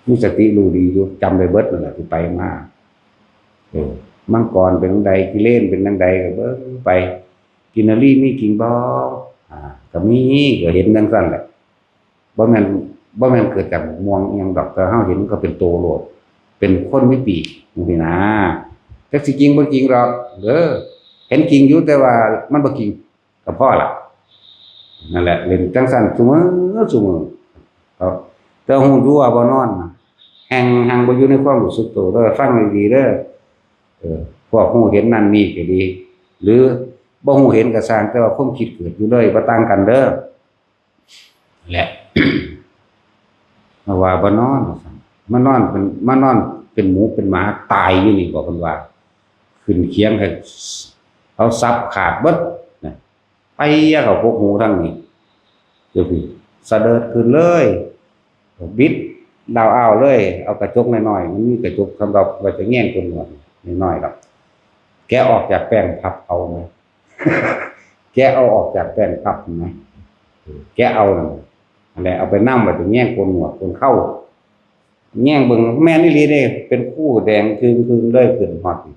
มีสติรู้ดีอยู่ จำได้เบิดนั่นแหละที่ไปมา เออ มังกรเป็นจั่งใด กิเลนเป็นจั่งใด ก็เบิ่งไป กินนรีมีจริงบ่ อ่า ก็มี ก็เห็นจั่งซั่นแหละ บ่แม่น บ่แม่นเกิดจากม่วงอิหยังดอก แต่เฮาเห็นมันก็เป็นโตโลด เป็นคนมีปีกจั่งซี้นะ จักสิจริงบ่จริงดอก เด้อ เห็นจริงอยู่ แต่ว่ามันบ่จริง ก็พอละ นั่นแหละ เล่นจั่งซั่นซุมื้อซุมื้อ ครับ แต่ฮู้อยู่ว่าบ่นอนนะ แฮ่ง แฮ่งบ่อยู่ในความรู้สึกตัวเด้อ ฟังดีๆเด้อ เออ พวกฮู้เห็นนั่นนี่ก็ดี หรือบ่ฮู้เห็นก็ซ่าง แต่ว่าความคิดเกิดอยู่เลย บ่ต่างกันเด้อ และ มาว่าบ่นอน มานอนเป็น มานอนเป็นหมูเป็นหมาตายอยู่นี่บ่ เพิ่นว่า ขึ้นเคียงให้เอาสับขาดเบิดนะ ไปเข้าพวกหมูทั้งนี้ เดี๋ยวพี่ สะเดิดขึ้นเลย บิดลาวอ้าวเลย เอากระจกน้อยๆ มันมีกระจกสำหรับไว้จะแยงคนหนวดน้อยๆดอก แกะออกจากแป้งพับเอานะ แกะเอาออกจากแป้งพับนะ แกะเอานั่นแหละ เอาไปนำไว้จะแยงคนหนวดคนเข้า แยงเบิ่งแม่นอีหลีเด้ เป็นคู่แดงจึ่งๆเลย ขึ้นฮอดนี่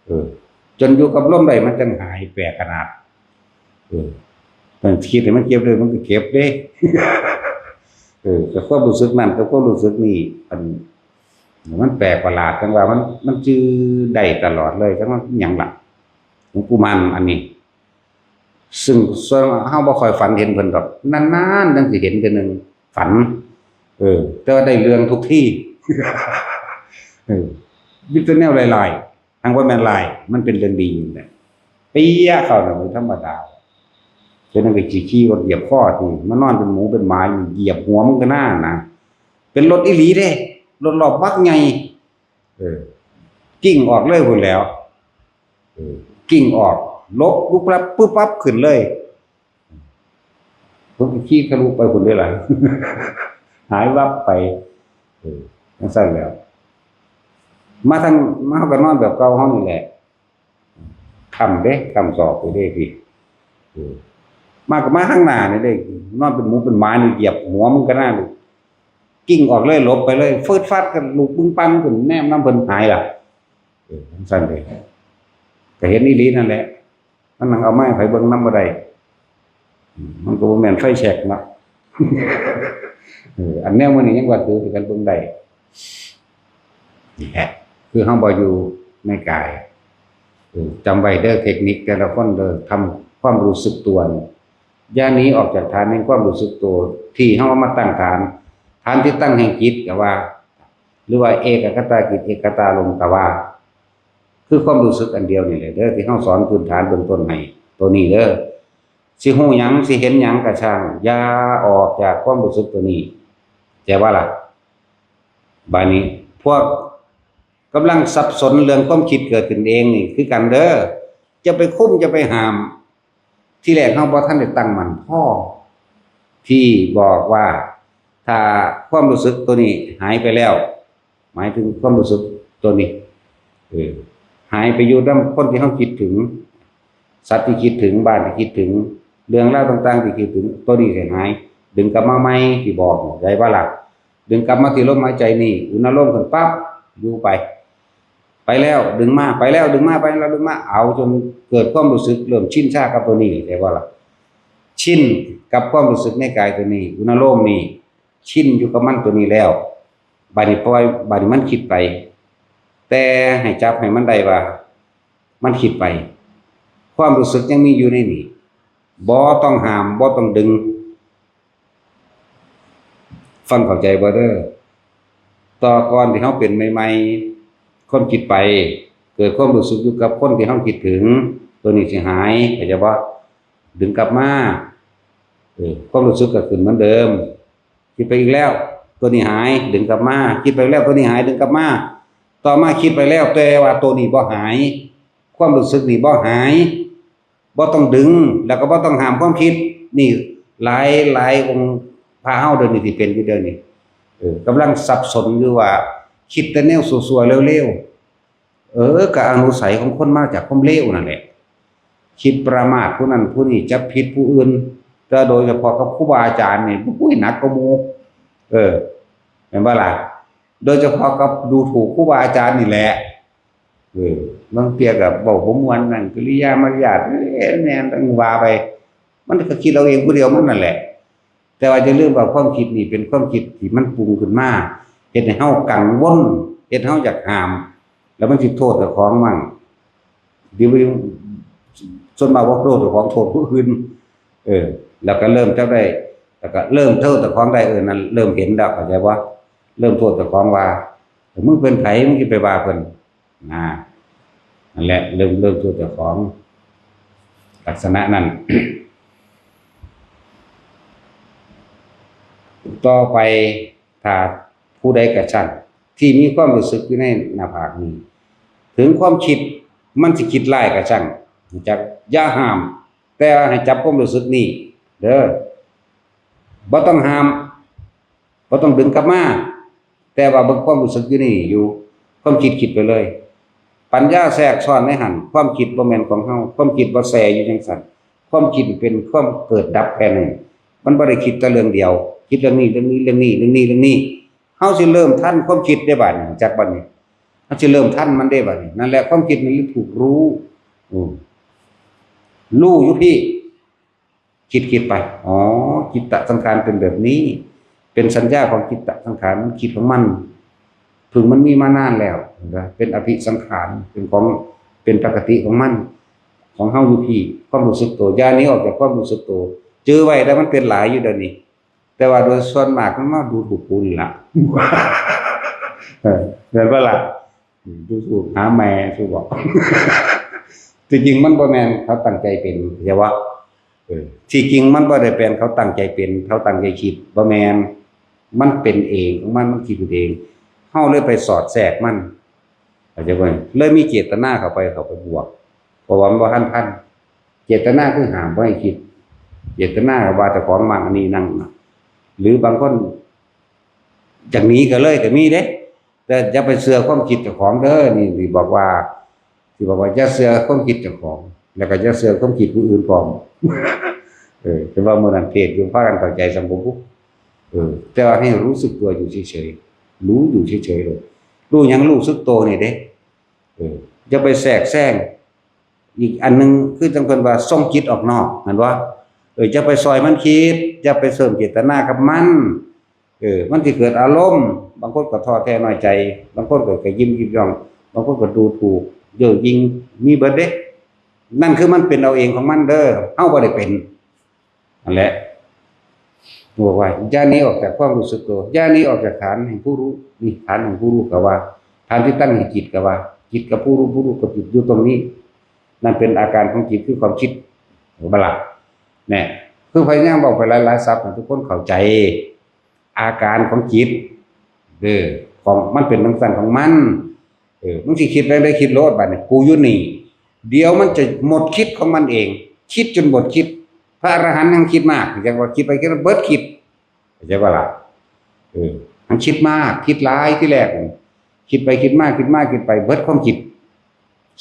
เออ จนอยู่กับลมได้มันจั่งหาย แปลกขนาด เออ มันคิดให้มันเก็บเลย มันก็เก็บเด้ เออ กับความรู้สึกนั่นกับความรู้สึกนี่ มัน มันแปลกประหลาด จั่งว่ามัน มันจื่อได้ตลอดเลย จั่งว่าอิหยังล่ะ หลวงปู่มั่นอันนี้ ซึ่งส่วนมากเฮาบ่ค่อยฝันเห็นเพิ่นดอก นานๆจั่งสิเห็นเทื่อหนึ่ง ฝัน เออ แต่ว่าได้เรื่องทุกที่ เออ มีแต่แนวหลายๆ ทางว่าแม่นหลาย มันเป็นเรื่องดีอยู่แหละ เปี้ยเข้าน่ะมันธรรมดา ฉะนั้นก็สิขี่รถเหยียบคอที่ มานอนเป็นหมูเป็นหมาอยู่ เหยียบหัวมึงก็น่านะ เป็นรถอีหลีเด้ รถรอบบักใหญ่ เออ กิ่งออกเลยพุ้นแหล้ว เออ กิ่งออก หลบปุ๊บปั๊บปุ๊บปั๊บขึ้นเลย ผมก็ขี่ทะลุไปพุ้นเลยล่ะ หายวับไป เออ จั่งซั่นแหล้ว มาทาง มาเฮาก็นอนแบบเก่าเฮานี่แหละ ค่ำเด้ ค่ำศอกไปเด้พี่ เออ มาก็มาทางหน้านี่เด้ นอนเป็นหมูเป็นหมานี่ เหยียบหัวมึงก็น่า กิ่งออกเลย หลบไปเลย ฟืดฟัดกัน ลูกปึ้งปังขึ้น แนมนำเพิ่นหายล่ะ เออ จั่งซั่นเด้ ก็เห็นอีหลีนั่นแหละ มันนั่งเอาไม้ไผเบิ่งนำบ่ได้ อืม มันก็บ่แม่นไฟแช็กเนาะ เออ อันแนวมื้อนี้ยังว่าถือกันเบิ่งได้ นี่แหละ คือเฮาบ่อยู่ในกาย เออ จำไว้เด้อ เทคนิคแต่ละคนเด้อ ทำความรู้สึกตัวนี่ อย่าหนีออกจากฐานแห่งความรู้สึกตัว ที่เฮาเอามาตั้งฐาน ฐานที่ตั้งแห่งจิตก็ว่า หรือว่าเอกัคคตาจิต เอกัคคตาลมก็ว่า คือความรู้สึกอันเดียวนี่แหละเด้อ ที่เฮาสอนพื้นฐานเบื้องต้นให้ ตัวนี้เด้อ สิฮู้หยัง สิเห็นหยังก็ช่าง อย่าออกจากความรู้สึกตัวนี้ เข้าใจบ่ล่ะ บาดนี้ พวกกำลังสับสนเรื่องความคิดเกิดขึ้นเองนี่คือกันเด้อ จะไปคุม จะไปห้าม ที่แรกเฮาบ่ทันได้ตั้งมั่นพอ ที่บอกว่า ถ้าความรู้สึกตัวนี้หายไปแล้ว หมายถึงความรู้สึกตัวนี้ เออ หายไปอยู่นำคนที่เฮาคิดถึง สัตว์ที่คิดถึง บ้านที่คิดถึง เรื่องราวต่างๆที่คิดถึง ตัวนี้สิหาย ดึงกลับมาใหม่ ที่บอก ได้บ่ล่ะ ดึงกลับมาที่ลมหายใจนี่ อุณาโลมขึ้นปั๊บ อยู่ไป ไปแล้วดึงมา ไปแล้วดึงมา ไปแล้วดึงมา เอาจนเกิดความรู้สึกเริ่มชินชากับตัวนี้ ได้บ่ล่ะ ชินกับความรู้สึกในกายตัวนี้ อุณาโลมนี่ ชินอยู่กับมันตัวนี้แล้ว บาดนี้ปล่อย บาดนี้มันคิดไป แต่ให้จับให้มันได้ว่า มันคิดไป ความรู้สึกยังมีอยู่ในนี้ บ่ต้องห้าม บ่ต้องดึง ฟังเข้าใจบ่เด้อ ต่อก่อนที่เฮาเป็นใหม่ๆ ความคิดไป เกิดความรู้สึกอยู่กับคนที่เฮาคิดถึง ตัวนี้สิหาย เข้าใจบ่ ดึงกลับมา เออ ความรู้สึกก็ขึ้นเหมือนเดิม คิดไปอีกแล้ว ตัวนี้หาย ดึงกลับมา คิดไปแล้ว ตัวนี้หาย ดึงกลับมา ต่อมาคิดไปแล้ว แต่ว่าตัวนี้บ่หาย ความรู้สึกนี่บ่หาย บ่ต้องดึง แล้วก็บ่ต้องห้ามความคิด นี่หลาย หลายองค์พระเฮาเดี๋ยวนี้ที่เป็นอยู่เดี๋ยวนี้ เออ กำลังสับสนอยู่ว่า คิดแต่แนวซั่วๆเลวๆ เออ ก็อานุสัยของคนมาจากความเลวนั่นแหละ คิดประมาทผู้นั้นผู้นี้ จับผิดผู้อื่น แต่โดยเฉพาะกับครูบาอาจารย์นี่ อุ้ย หนักกว่าหมู่ เออ แม่นบ่ล่ะ โดยเฉพาะกับดูถูกครูบาอาจารย์นี่แหละ เออ บางเทื่อก็เว้าบ่ม่วนนั่น กิริยามารยาท เอ้ย แม่น ต้องว่าไป มันก็คิดเอาเองผู้เดียวมันนั่นแหละ แต่ว่าอย่าลืมว่าความคิดนี่เป็นความคิดที่มันปรุงขึ้นมา เฮ็ดให้เฮากังวล เฮ็ดให้เฮาอยากห้าม แล้วมันสิโทษเจ้าของมั่ง เดี๋ยวส่วนมากว่าโทษเจ้าของ โทษผู้อื่น เออ แล้วก็เริ่มจะได้ แล้วก็เริ่มโทษเจ้าของได้ เออ นั่นเริ่มเห็นแล้ว เข้าใจบ่ เริ่มโทษเจ้าของว่า "มึงเป็นไผ มึงสิไปว่าเพิ่น" นะ นั่นแหละ เริ่ม เริ่มโทษเจ้าของ ลักษณะนั้น ต่อไป ถ้าผู้ใดก็ช่าง ที่มีความรู้สึกอยู่ในหน้าผากนี้ ถึงความคิดมันสิคิดร้ายก็ช่าง จักอย่าห้าม แต่ให้จับความรู้สึกนี้ เด้อ บ่ต้องห้าม บ่ต้องดึงกลับมา แต่ว่าเบิ่งความรู้สึกอยู่นี่อยู่ ความคิดคิดไปเลย ปัญญาแทรกซ้อนในหั่น ความคิดบ่แม่นของเฮา ความคิดบ่แช่อยู่จั่งซั่น ความคิดเป็นความเกิดดับแค่นั้น มันบ่ได้คิดแต่เรื่องเดียว คิดเรื่องนี้ เรื่องนี้ เรื่องนี้ เรื่องนี้ เรื่องนี้ เฮาสิเริ่มทันความคิดได้บัดนี้ จักบัดนี้ เฮาสิเริ่มทันมันได้บัดนี้ นั่นแหละความคิดมันเลยถูกรู้ อืม รู้อยู่พี่ คิดคิดไป อ๋อ จิตตสังขารเป็นแบบนี้ เป็นสัญญาของจิตตสังขาร มันคิดของมัน ถึงมันมีมานานแล้วนะ เป็นอภิสังขาร เป็นของ เป็นปกติของมัน ของเฮาอยู่พี่ ความรู้สึกตัว อย่าหนีออกจากความรู้สึกตัว จื่อไว้ แต่มันเป็นหลายอยู่เดี๋ยวนี้ แต่ว่าโดยส่วนมากมันมาดูถูกกูนี่ล่ะ เออ แม่นบ่ล่ะ อืม ดูถูกหาแม่ ถูกบอก ที่จริงมันบ่แม่นเขาตั้งใจเป็น เข้าใจบ่ เออ ที่จริงมันบ่ได้เป็นเขาตั้งใจเป็น เขาตั้งใจคิด บ่แม่น มันเป็นเองของมัน มันคิดเอง เฮาเลยไปสอดแทรกมัน เข้าใจบ่ เลยมีเจตนาเข้าไป เข้าไปบวก เพราะว่ามันบ่ทันทัน เจตนาคือห้ามบ่ให้คิด เจตนาว่าเจ้าของมักอันนี้นั่นน่ะ หรือบางคน จากหนีก็เลยก็มีเด้ แต่อย่าไปเชื่อความคิดเจ้าของเด้อ นี่สิบอกว่า สิบอกว่าอย่าเชื่อความคิดเจ้าของ แล้วก็อย่าเชื่อความคิดผู้อื่นพร้อม เออ แต่ว่ามื้อนั้นเทศน์อยู่ พากันเข้าใจสำบ่บุ เออ แต่ว่าให้รู้สึกตัวอยู่เฉยๆ รู้อยู่เฉยๆ เลย รู้หยัง รู้สึกตัวนี่เด้ เออ อย่าไปแทรกแซง อีกอันหนึ่งคือจั่งเพิ่นว่าส่งจิตออกนอก แม่นบ่ เออ อย่าไปซอยมันคิด อย่าไปเสริมเจตนากับมัน เออ มันสิเกิดอารมณ์ บางคนก็ท้อแท้น้อยใจ บางคนก็กระยิมยิบย่อง บางคนก็ดูถูก เย่อหยิ่ง มีเบิดเด้ นั่นคือมันเป็นเอาเองของมันเด้อ เฮาบ่ได้เป็น นั่นแหละ บอกว่า อย่าหนีออกจากความรู้สึกตัว อย่าหนีออกจากฐานแห่งผู้รู้ นี่ฐานแห่งผู้รู้ก็ว่า ฐานที่ตั้งแห่งจิตก็ว่า จิตกับผู้รู้ ผู้รู้กับจิตอยู่ตรงนี้ นั่นเป็นอาการของจิตคือความคิด เห็นบ่ล่ะ เนี่ย คือพยายามบอกไปหลายๆ ศัพท์ให้ทุกคนเข้าใจ อาการของจิต เออ ของมันเป็นจั่งซั่นของมัน เออ มึงสิคิดไปได้คิดโลดบัดนี้ กูอยู่นี่ เดี๋ยวมันจะหมดคิดของมันเอง คิดจนหมดคิด พระอรหันต์ยังคิดมาก จั่งว่าคิดไปคิดมาเบิดคิด เข้าใจบ่ล่ะ เออ มันคิดมาก คิดหลายทีแรก คิดไปคิดมา คิดมา คิดไป เบิดความคิด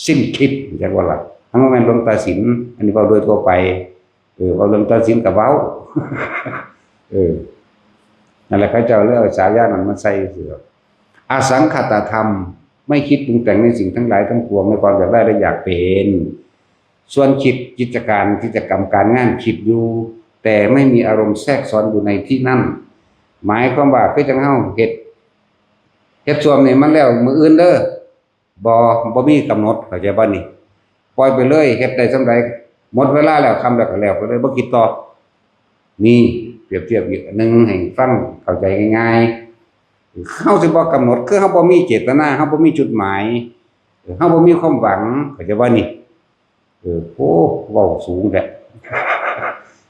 สิ้นคิด จั่งว่าล่ะ ทั้งว่าแม่นหลวงตาสิน อันนี้เว้าโดยทั่วไป เออ เว้าเรื่องตัดสินก็เว้า เออ นั่นแหละ เขาเจ้าเลยเอาฉายานั้นมาใส่ซื่อ อสังขตธรรม ไม่คิดปรุงแต่งในสิ่งทั้งหลายทั้งปวง ในความอยากได้และอยากเป็น ส่วนคิดกิจการ กิจกรรมการงานคิดอยู่ แต่ไม่มีอารมณ์แทรกซ้อนอยู่ในที่นั่น หมายความว่าคือจั่งเฮาเฮ็ด เฮ็ดส้วมนี่มันแล้วมื้ออื่นเด้อ บ่ บ่มีกำหนด เข้าใจบ่นี่ ปล่อยไปเลย เฮ็ดได้ส่ำใด หมดเวลาแล้ว ค่ำแล้วก็แล้วไปเลย บ่คิดต่อ นี่ เปรียบเทียบอีกอันหนึ่งให้ฟังเข้าใจง่ายๆ เฮาสิบ่กำหนด คือเฮาบ่มีเจตนา เฮาบ่มีจุดหมาย เฮาบ่มีความหวัง เข้าใจบ่นี่ เออ โอ้ เว้าสูงแท้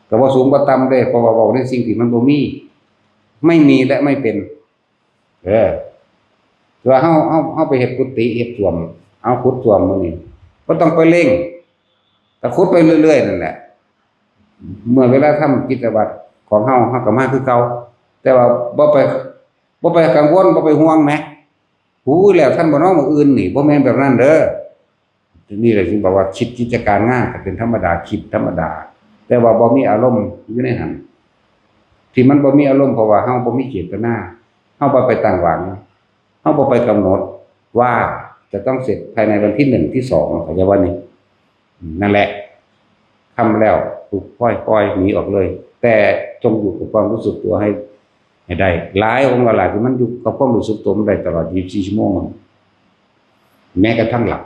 ก็บ่สูงบ่ต่ำเด้ เพราะว่าเว้าในสิ่งที่มันบ่มี ไม่มีและไม่เป็น เออ ว่าเฮา เฮา เฮาไปเฮ็ดกุฏิ เฮ็ดส้วม เอาขุดส้วมมื้อนี้ บ่ต้องไปเร่ง ก็ขุดไปเรื่อยๆ นั่นแหละ เมื่อเวลาทำกิจวัตรของเฮา เฮาก็มาคือเก่า แต่ว่าบ่ไป บ่ไปกังวล บ่ไปห่วงแหม "อู้ แล้วทันบ่น้อมื้ออื่น" นี่ บ่แม่นแบบนั้นเด้อ นี่แหละจึงบอกว่าคิดกิจการงานก็เป็นธรรมดา คิดธรรมดา แต่ว่าบ่มีอารมณ์อยู่ในหั้น ที่มันบ่มีอารมณ์เพราะว่าเฮาบ่มีเจตนา เฮาบ่ไปตั้งหวัง เฮาบ่ไปกำหนดว่า จะต้องเสร็จภายในวันที่หนึ่งที่สอง เขาจะว่านี่ นั่นแหละ ค่ำแล้ว ถูกปล่อย ปล่อยหนีออกเลย แต่จงอยู่กับความรู้สึกตัวให้ ให้ได้ หลายองค์หลายที่มันอยู่กับความรู้สึกตัวมันได้ตลอด ยี่สิบสี่ ชั่วโมง แม้กระทั่งหลับ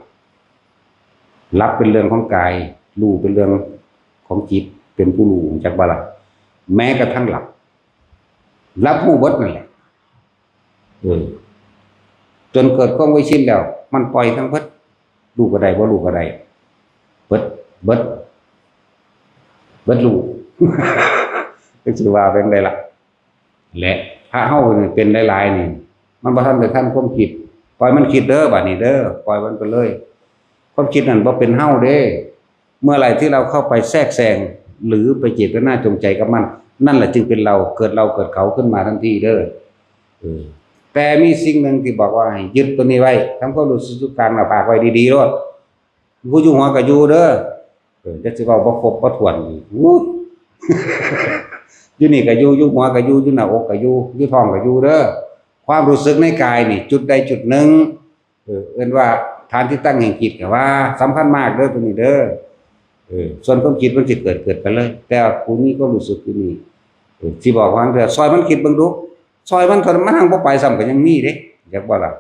หลับเป็นเรื่องของกาย รู้เป็นเรื่องของจิต เป็นผู้รู้จักบ่ล่ะ แม้กระทั่งหลับ หลับรู้เบิดนั่นแหละ เออ จนเกิดความไว้ชินแล้ว มันปล่อยทั้งเบิด รู้ก็ได้ บ่รู้ก็ได้ เบิด เบิด เบิดรู้ ก็สิว่าเป็นไดล่ะ และพระเฮานี่เป็นหลายๆนี่ มันบ่ทันได้ทันความคิด ปล่อยมันคิดเด้อ บัดนี้เด้อ ปล่อยมันไปเลย ความคิดนั่นบ่เป็นเฮาเด้ เมื่อไหร่ที่เราเข้าไปแทรกแซง หรือไปเจตนาจงใจกับมัน นั่นแหละจึงเป็นเรา เกิดเราเกิดเขาขึ้นมาทันทีเด้อ เออ แต่มีสิ่งหนึ่งที่บอกว่าให้ยึดตัวนี้ไว้ ทำความรู้สึกอยู่กลางหน้าผากไว้ดีๆโลด ผู้อยู่หัวก็อยู่เด้อ เออ จะสิเว้าบ่ครบบ่ถ้วนอีก อู้ อยู่นี่ก็อยู่ อยู่หัวก็อยู่ อยู่หน้าอกก็อยู่ อยู่ท้องก็อยู่เด้อ ความรู้สึกในกายนี่ จุดใดจุดหนึ่ง เออ เอิ้นว่าฐานที่ตั้งแห่งจิต ก็ว่าสำคัญมากเด้อตัวนี้เด้อ เออ ส่วนความคิดมันสิเกิด เกิดไปเลย แต่กูมีความรู้สึกอยู่นี่ เออ สิบอกว่าเด้อ ซอยมันคิดเบิ่งดู ซอยมันเท่านั้น มันหังบ่ไปซ้ำก็ยังมีเด้ จักบ่ล่ะ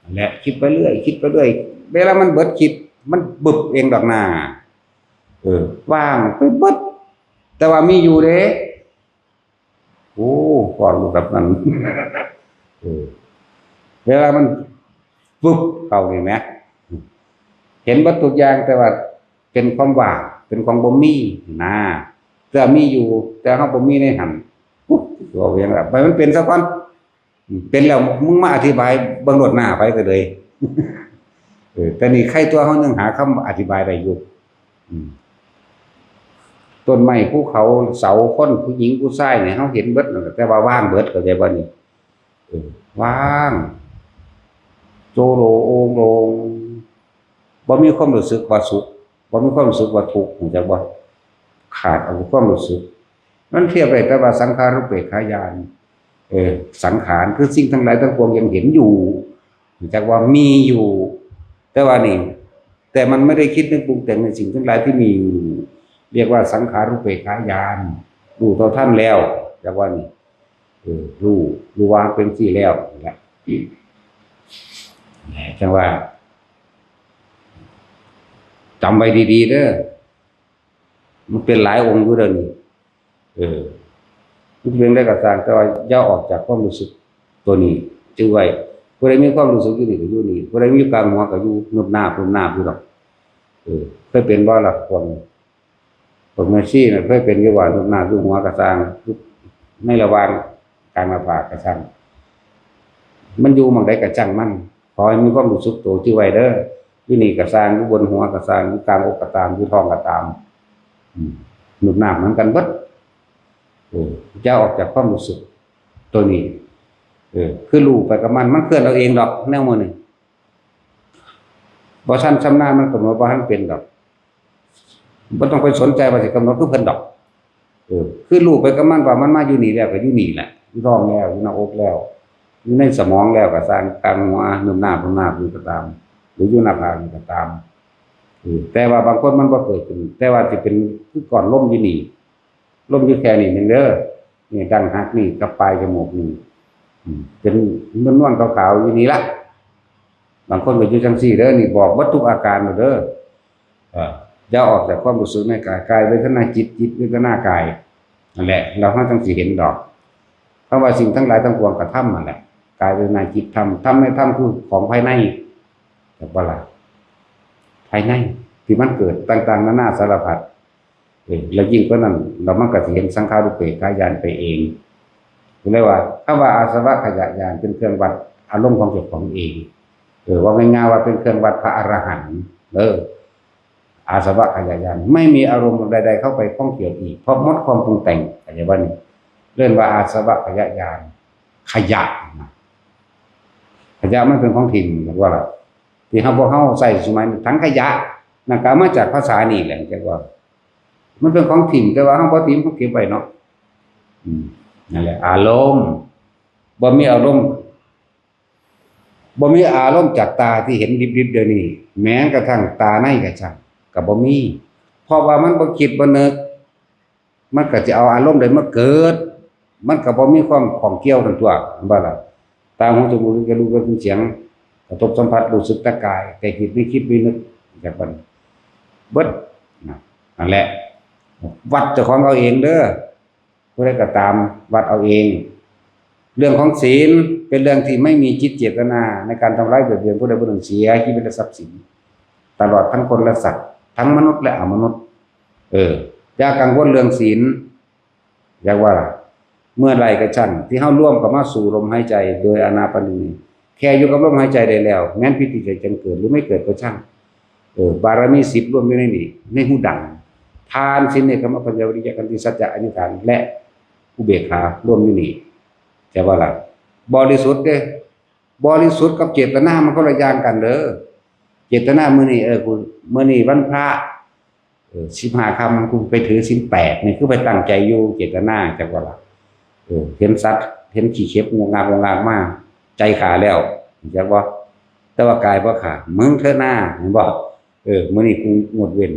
นั่นแหละ คิดไปเรื่อย คิดไปเรื่อย เวลามันเบิดคิด มันบึบเองดอกนา เออ ว่างไปเบิด แต่ว่ามีอยู่เด้ โอ้ ก่อนรู้กับมัน เออ เวลามันปุ๊บเข้านี่แหม เห็นเบิดทุกอย่าง แต่ว่าเป็นความว่าง เป็นของบ่มีนะ แต่มีอยู่ แต่เฮาบ่มีในหั้น ปุ๊บ เว้าเวียงละ ไปมันเป็นซะก่อน เป็นแล้วมึงมาอธิบายเบิ่งโลดหน้าไผก็เลย เออ แต่นี่ใครตัวเฮายังหาคำอธิบายได้อยู่ อืม ต้นไม้ ภูเขา เสา คน ผู้หญิง ผู้ชายเนี่ย เฮาเห็นเบิดนั่นแหละ แต่ว่าว่างเบิด เข้าใจบ่นี่ เออ ว่าง โจโลโองโลง บ่มีความรู้สึกว่าสุข บ่มีความรู้สึกว่าทุกข์ รู้จักบ่ ขาดเอาความรู้สึก มันเทียบได้แต่ว่าสังขารุปเปกขาญาณ เออ สังขารคือสิ่งทั้งหลายทั้งปวงยังเห็นอยู่ รู้จักว่ามีอยู่ แต่ว่านี่ แต่มันไม่ได้คิดนึกปรุงแต่งในสิ่งทั้งหลายที่มีอยู่ เรียกว่าสังขารุปเปกขาญาณ รู้เท่าทันแล้ว จักว่านี่ เออ รู้ รู้ว่าเป็นสิแล้ว นั่นแหละ จังว่า จำไว้ดีๆเด้อ มันเป็นหลายองค์อยู่เด้อนี่ เออ มันเป็นได้กระสร้าง แต่ว่าอย่าออกจากความรู้สึกตัวนี้ จื่อไว้ ผู้ใดมีความรู้สึกอยู่นี่ก็อยู่นี่ ผู้ใดมีอยู่กลางหัวก็อยู่นุบนาบนุบนาบอยู่ดอก เออ เคยเป็นบ่ล่ะพวกนี้ พวกแม่ชีน่ะเคยเป็นอยู่บ่ นุบนาบอยู่หัวกระสร้าง อยู่ในระหว่างกลางหน้าผากกระสร้าง มันอยู่หม่องใดกระจั่งมัน ขอให้มีความรู้สึกตัวที่ไว้เด้อ อยู่นี่กระสร้าง อยู่บนหัวกระสร้าง อยู่กลางอกกระตาม อยู่ท้องกระตาม อืม นุบนาบเหมือนกันเบิด เออ อย่าออกจากความรู้สึกตัวนี้ เออ คือรู้ไปกับมัน มันเคลื่อนเอาเองดอก แนวมื้อนี้ บ่ทันชำนาญมันกำหนดบ่ทันเป็นดอก บ่ต้องไปสนใจว่าสิกำหนดคือเพิ่นดอก เออ คือรู้ไปกับมันว่ามันมาอยู่นี่แล้วก็อยู่นี่แหละ อยู่ท้องแล้ว อยู่หน้าอกแล้ว อยู่ในสมองแล้วก็ซ่าง กลางหัว นุบนาบ นุบนาบอยู่ก็ตาม หรืออยู่หน้าผากนี่ก็ตาม เออ แต่ว่าบางคนมันบ่เกิดขึ้น แต่ว่าสิเป็นคือก้อนลมอยู่นี่ ลมอยู่แค่นี้หนึ่งเด้อ นี่ดั้งหักนี่กับปลายจมูกนี่ อืม เป็นนวลๆขาวๆอยู่นี่ละ บางคนก็อยู่จังซี่เด้อ นี่บอกเบิดทุกอาการเด้อ เออ อย่าออกจากความรู้สึกในกาย กายเวทนาจิต จิตเวทนากาย นั่นแหละ เราเฮาจังสิเห็นดอก เพราะว่าสิ่งทั้งหลายทั้งปวงก็ธรรมนั่นแหละ กายเวทนาจิตธรรม ธรรมในธรรมคือของภายใน จักบ่ล่ะ ภายในที่มันเกิดต่างๆนานาสารพัด เออ แล้วยิ่งกว่านั้น เรามันก็สิเห็นสังขารุปเปกขาญาณไปเอง เรียกว่า คำว่าอาสวัคคยญาณเป็นเครื่องวัดอารมณ์ของเจ้าของเอง เออ ว่าง่ายๆว่าเป็นเครื่องวัดพระอรหันต์ เออ อาสวัคคยญาณ ไม่มีอารมณ์ใดๆเข้าไปข้องเกี่ยวอีก เพราะหมดความปรุงแต่ง เข้าใจบ่นี่ เรียกว่าอาสวัคคยญาณ ขยะนะ ขยะมันเป็นของถิ่ม เรียกว่าล่ะ ที่เฮา พวกเฮาใช้สมัยนี้ ถังขยะ นั่นก็มาจากภาษานี่แหละ เรียกว่า มันเป็นของถิ่ม แต่ว่าเฮาบ่ถิ่ม เฮาเก็บไว้เนาะ อืม นั่นแหละ อารมณ์ บ่มีอารมณ์ บ่มีอารมณ์จากตาที่เห็นดิบๆเดี๋ยวนี้ แม้กระทั่งตาในก็ช่าง ก็บ่มี เพราะว่ามันบ่คิดบ่นึก มันก็สิเอาอารมณ์ใดมาเกิด มันก็บ่มีความข้องเกี่ยวนั่นตัว เห็นบ่ล่ะ ตา หู จมูก ลิ้น กาย รส กระทบสัมผัส รู้สึกทางกาย แต่จิตไม่คิดไม่นึก จากบัดนี้ เบิด นะ นั่นแหละ วัดเจ้าของเอาเองเด้อ ผู้ใดก็ตาม วัดเอาเอง เรื่องของศีลเป็นเรื่องที่ไม่มีจิตเจตนาในการทำร้ายเบียดเบียนผู้ใดผู้หนึ่งเสียชีวิตและทรัพย์สิน ตลอดทั้งคนและสัตว์ ทั้งมนุษย์และอมนุษย์ เออ อย่ากังวลเรื่องศีล อยากว่าล่ะ เมื่อใดก็ช่างที่เฮาร่วมเข้ามาสู่ลมหายใจโดยอานาปานสติ แค่อยู่กับลมหายใจได้แล้ว แม้นปีติใจจังเกิดหรือไม่เกิดก็ช่าง เออ บารมีสิบรวมอยู่ในนี้ ในหูดัง ทาน ศีล เนกขัมมะ ปัญญา วิริยะ ขันติ สัจจะ อธิษฐาน และอุเบกขารวมอยู่นี่ แต่ว่าล่ะ บริสุทธิ์เด้ บริสุทธิ์กับเจตนามันคนละอย่างกันเด้อ เจตนามื้อนี้ เออ กู มื้อนี้วันพระ เออ สิบห้าค่ำ กูไปถือศีลแปดนี่ คือไปตั้งใจอยู่ เจตนา จักว่าล่ะ เออ เห็นสัตว์ เห็นขี้เข็บงวกงากงวกงากมา ใจขาแล้ว จักบ่ แต่ว่ากายบ่ขา มึงเถอะหน้า เห็นบ่ เออ มื้อนี้กูงดเว้น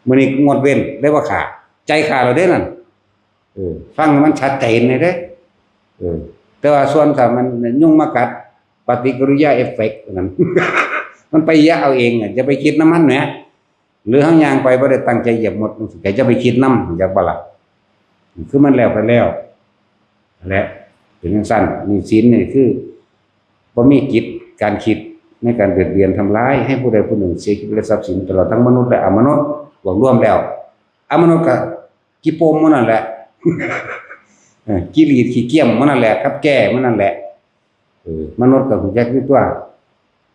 มื้อนี้กูงดเว้น ได้บ่ขา ใจขาแล้วเด้นั่น เออ ฟังให้มันชัดเจนเลยเด้ เออ แต่ว่าส่วนถ้ามันยุงมากัด ปฏิกิริยาเอฟเฟกต์นั่น มันไปเหยียบเอาเองอะ อย่าไปคิดนำมันแหม หรือเฮาย่างไปบ่ได้ตั้งใจเหยียบมดจั่งซี้ ก็อย่าไปคิดนำ อยากบ่ล่ะ คือมันแล้วไปแล้ว และเป็นจั่งซั่น นี่ศีลนี่คือ บ่มีจิตการคิดในการเบียดเบียนทำร้ายให้ผู้ใดผู้หนึ่งเสียชีวิตและทรัพย์สิน ตลอดทั้งมนุษย์และอมนุษย์ รวมรวมแล้ว อมนุษย์ก็ขี้โปมหมู่นั่นแหละ เออ ขี้หลีดขี้เกียมหมู่นั่นแหละ กับแก่หมู่นั่นแหละ เออ มนุษย์ก็รู้จักอยู่ตัว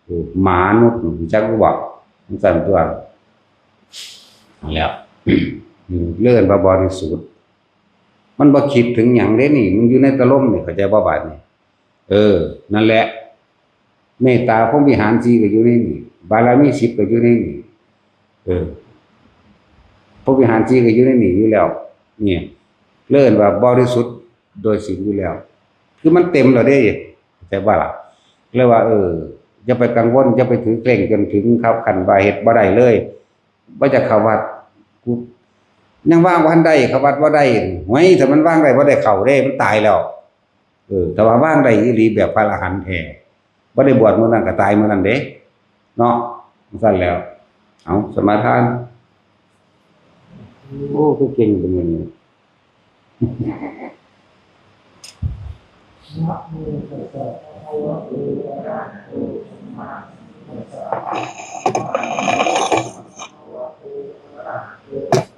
เออ หมานุษย์รู้จักอยู่บ่ มันสั่นตัว นั่นแหล้ว อืม เรื่องว่าบริสุทธิ์ มันบ่คิดถึงหยังเด้นี่ มันอยู่ในตะลมนี่ เข้าใจบ่บาดนี้ เออ นั่นแหละ เมตตาพรหมวิหารสี่ก็อยู่ในนี่ บารมีสิบก็อยู่ในนี่ เออ พรหมวิหารสี่ก็อยู่ในนี่อยู่แล้ว เนี่ย เรียกว่าบริสุทธิ์โดยศีลอยู่แล้ว คือมันเต็มแล้วเด้ เข้าใจบ่ล่ะ เรียกว่า เออ อย่าไปกังวล อย่าไปถือเคร่งจนถึงครับ ขั้นว่าเฮ็ดบ่ได้เลย บ่อยากเข้าวัด กูยังวางบ่ทันได้ เข้าวัดบ่ได้ ห้วย ถ้ามันวางได้บ่ได้เข้าเด้ มันตายแล้ว เออ แต่ว่าวางได้อีหลีแบบพระอรหันต์แท้ บ่ได้บวชมื้อนั้นก็ตายมื้อนั้นเด้ เนาะ จั่งซั่นแล้ว เอา สมาทาน โอ้ คือเก่งเป็นอย่างนี้ นะโมตัสสะภะคะวะโต อะระหะโต สัมมาสัมพุทธัสสะ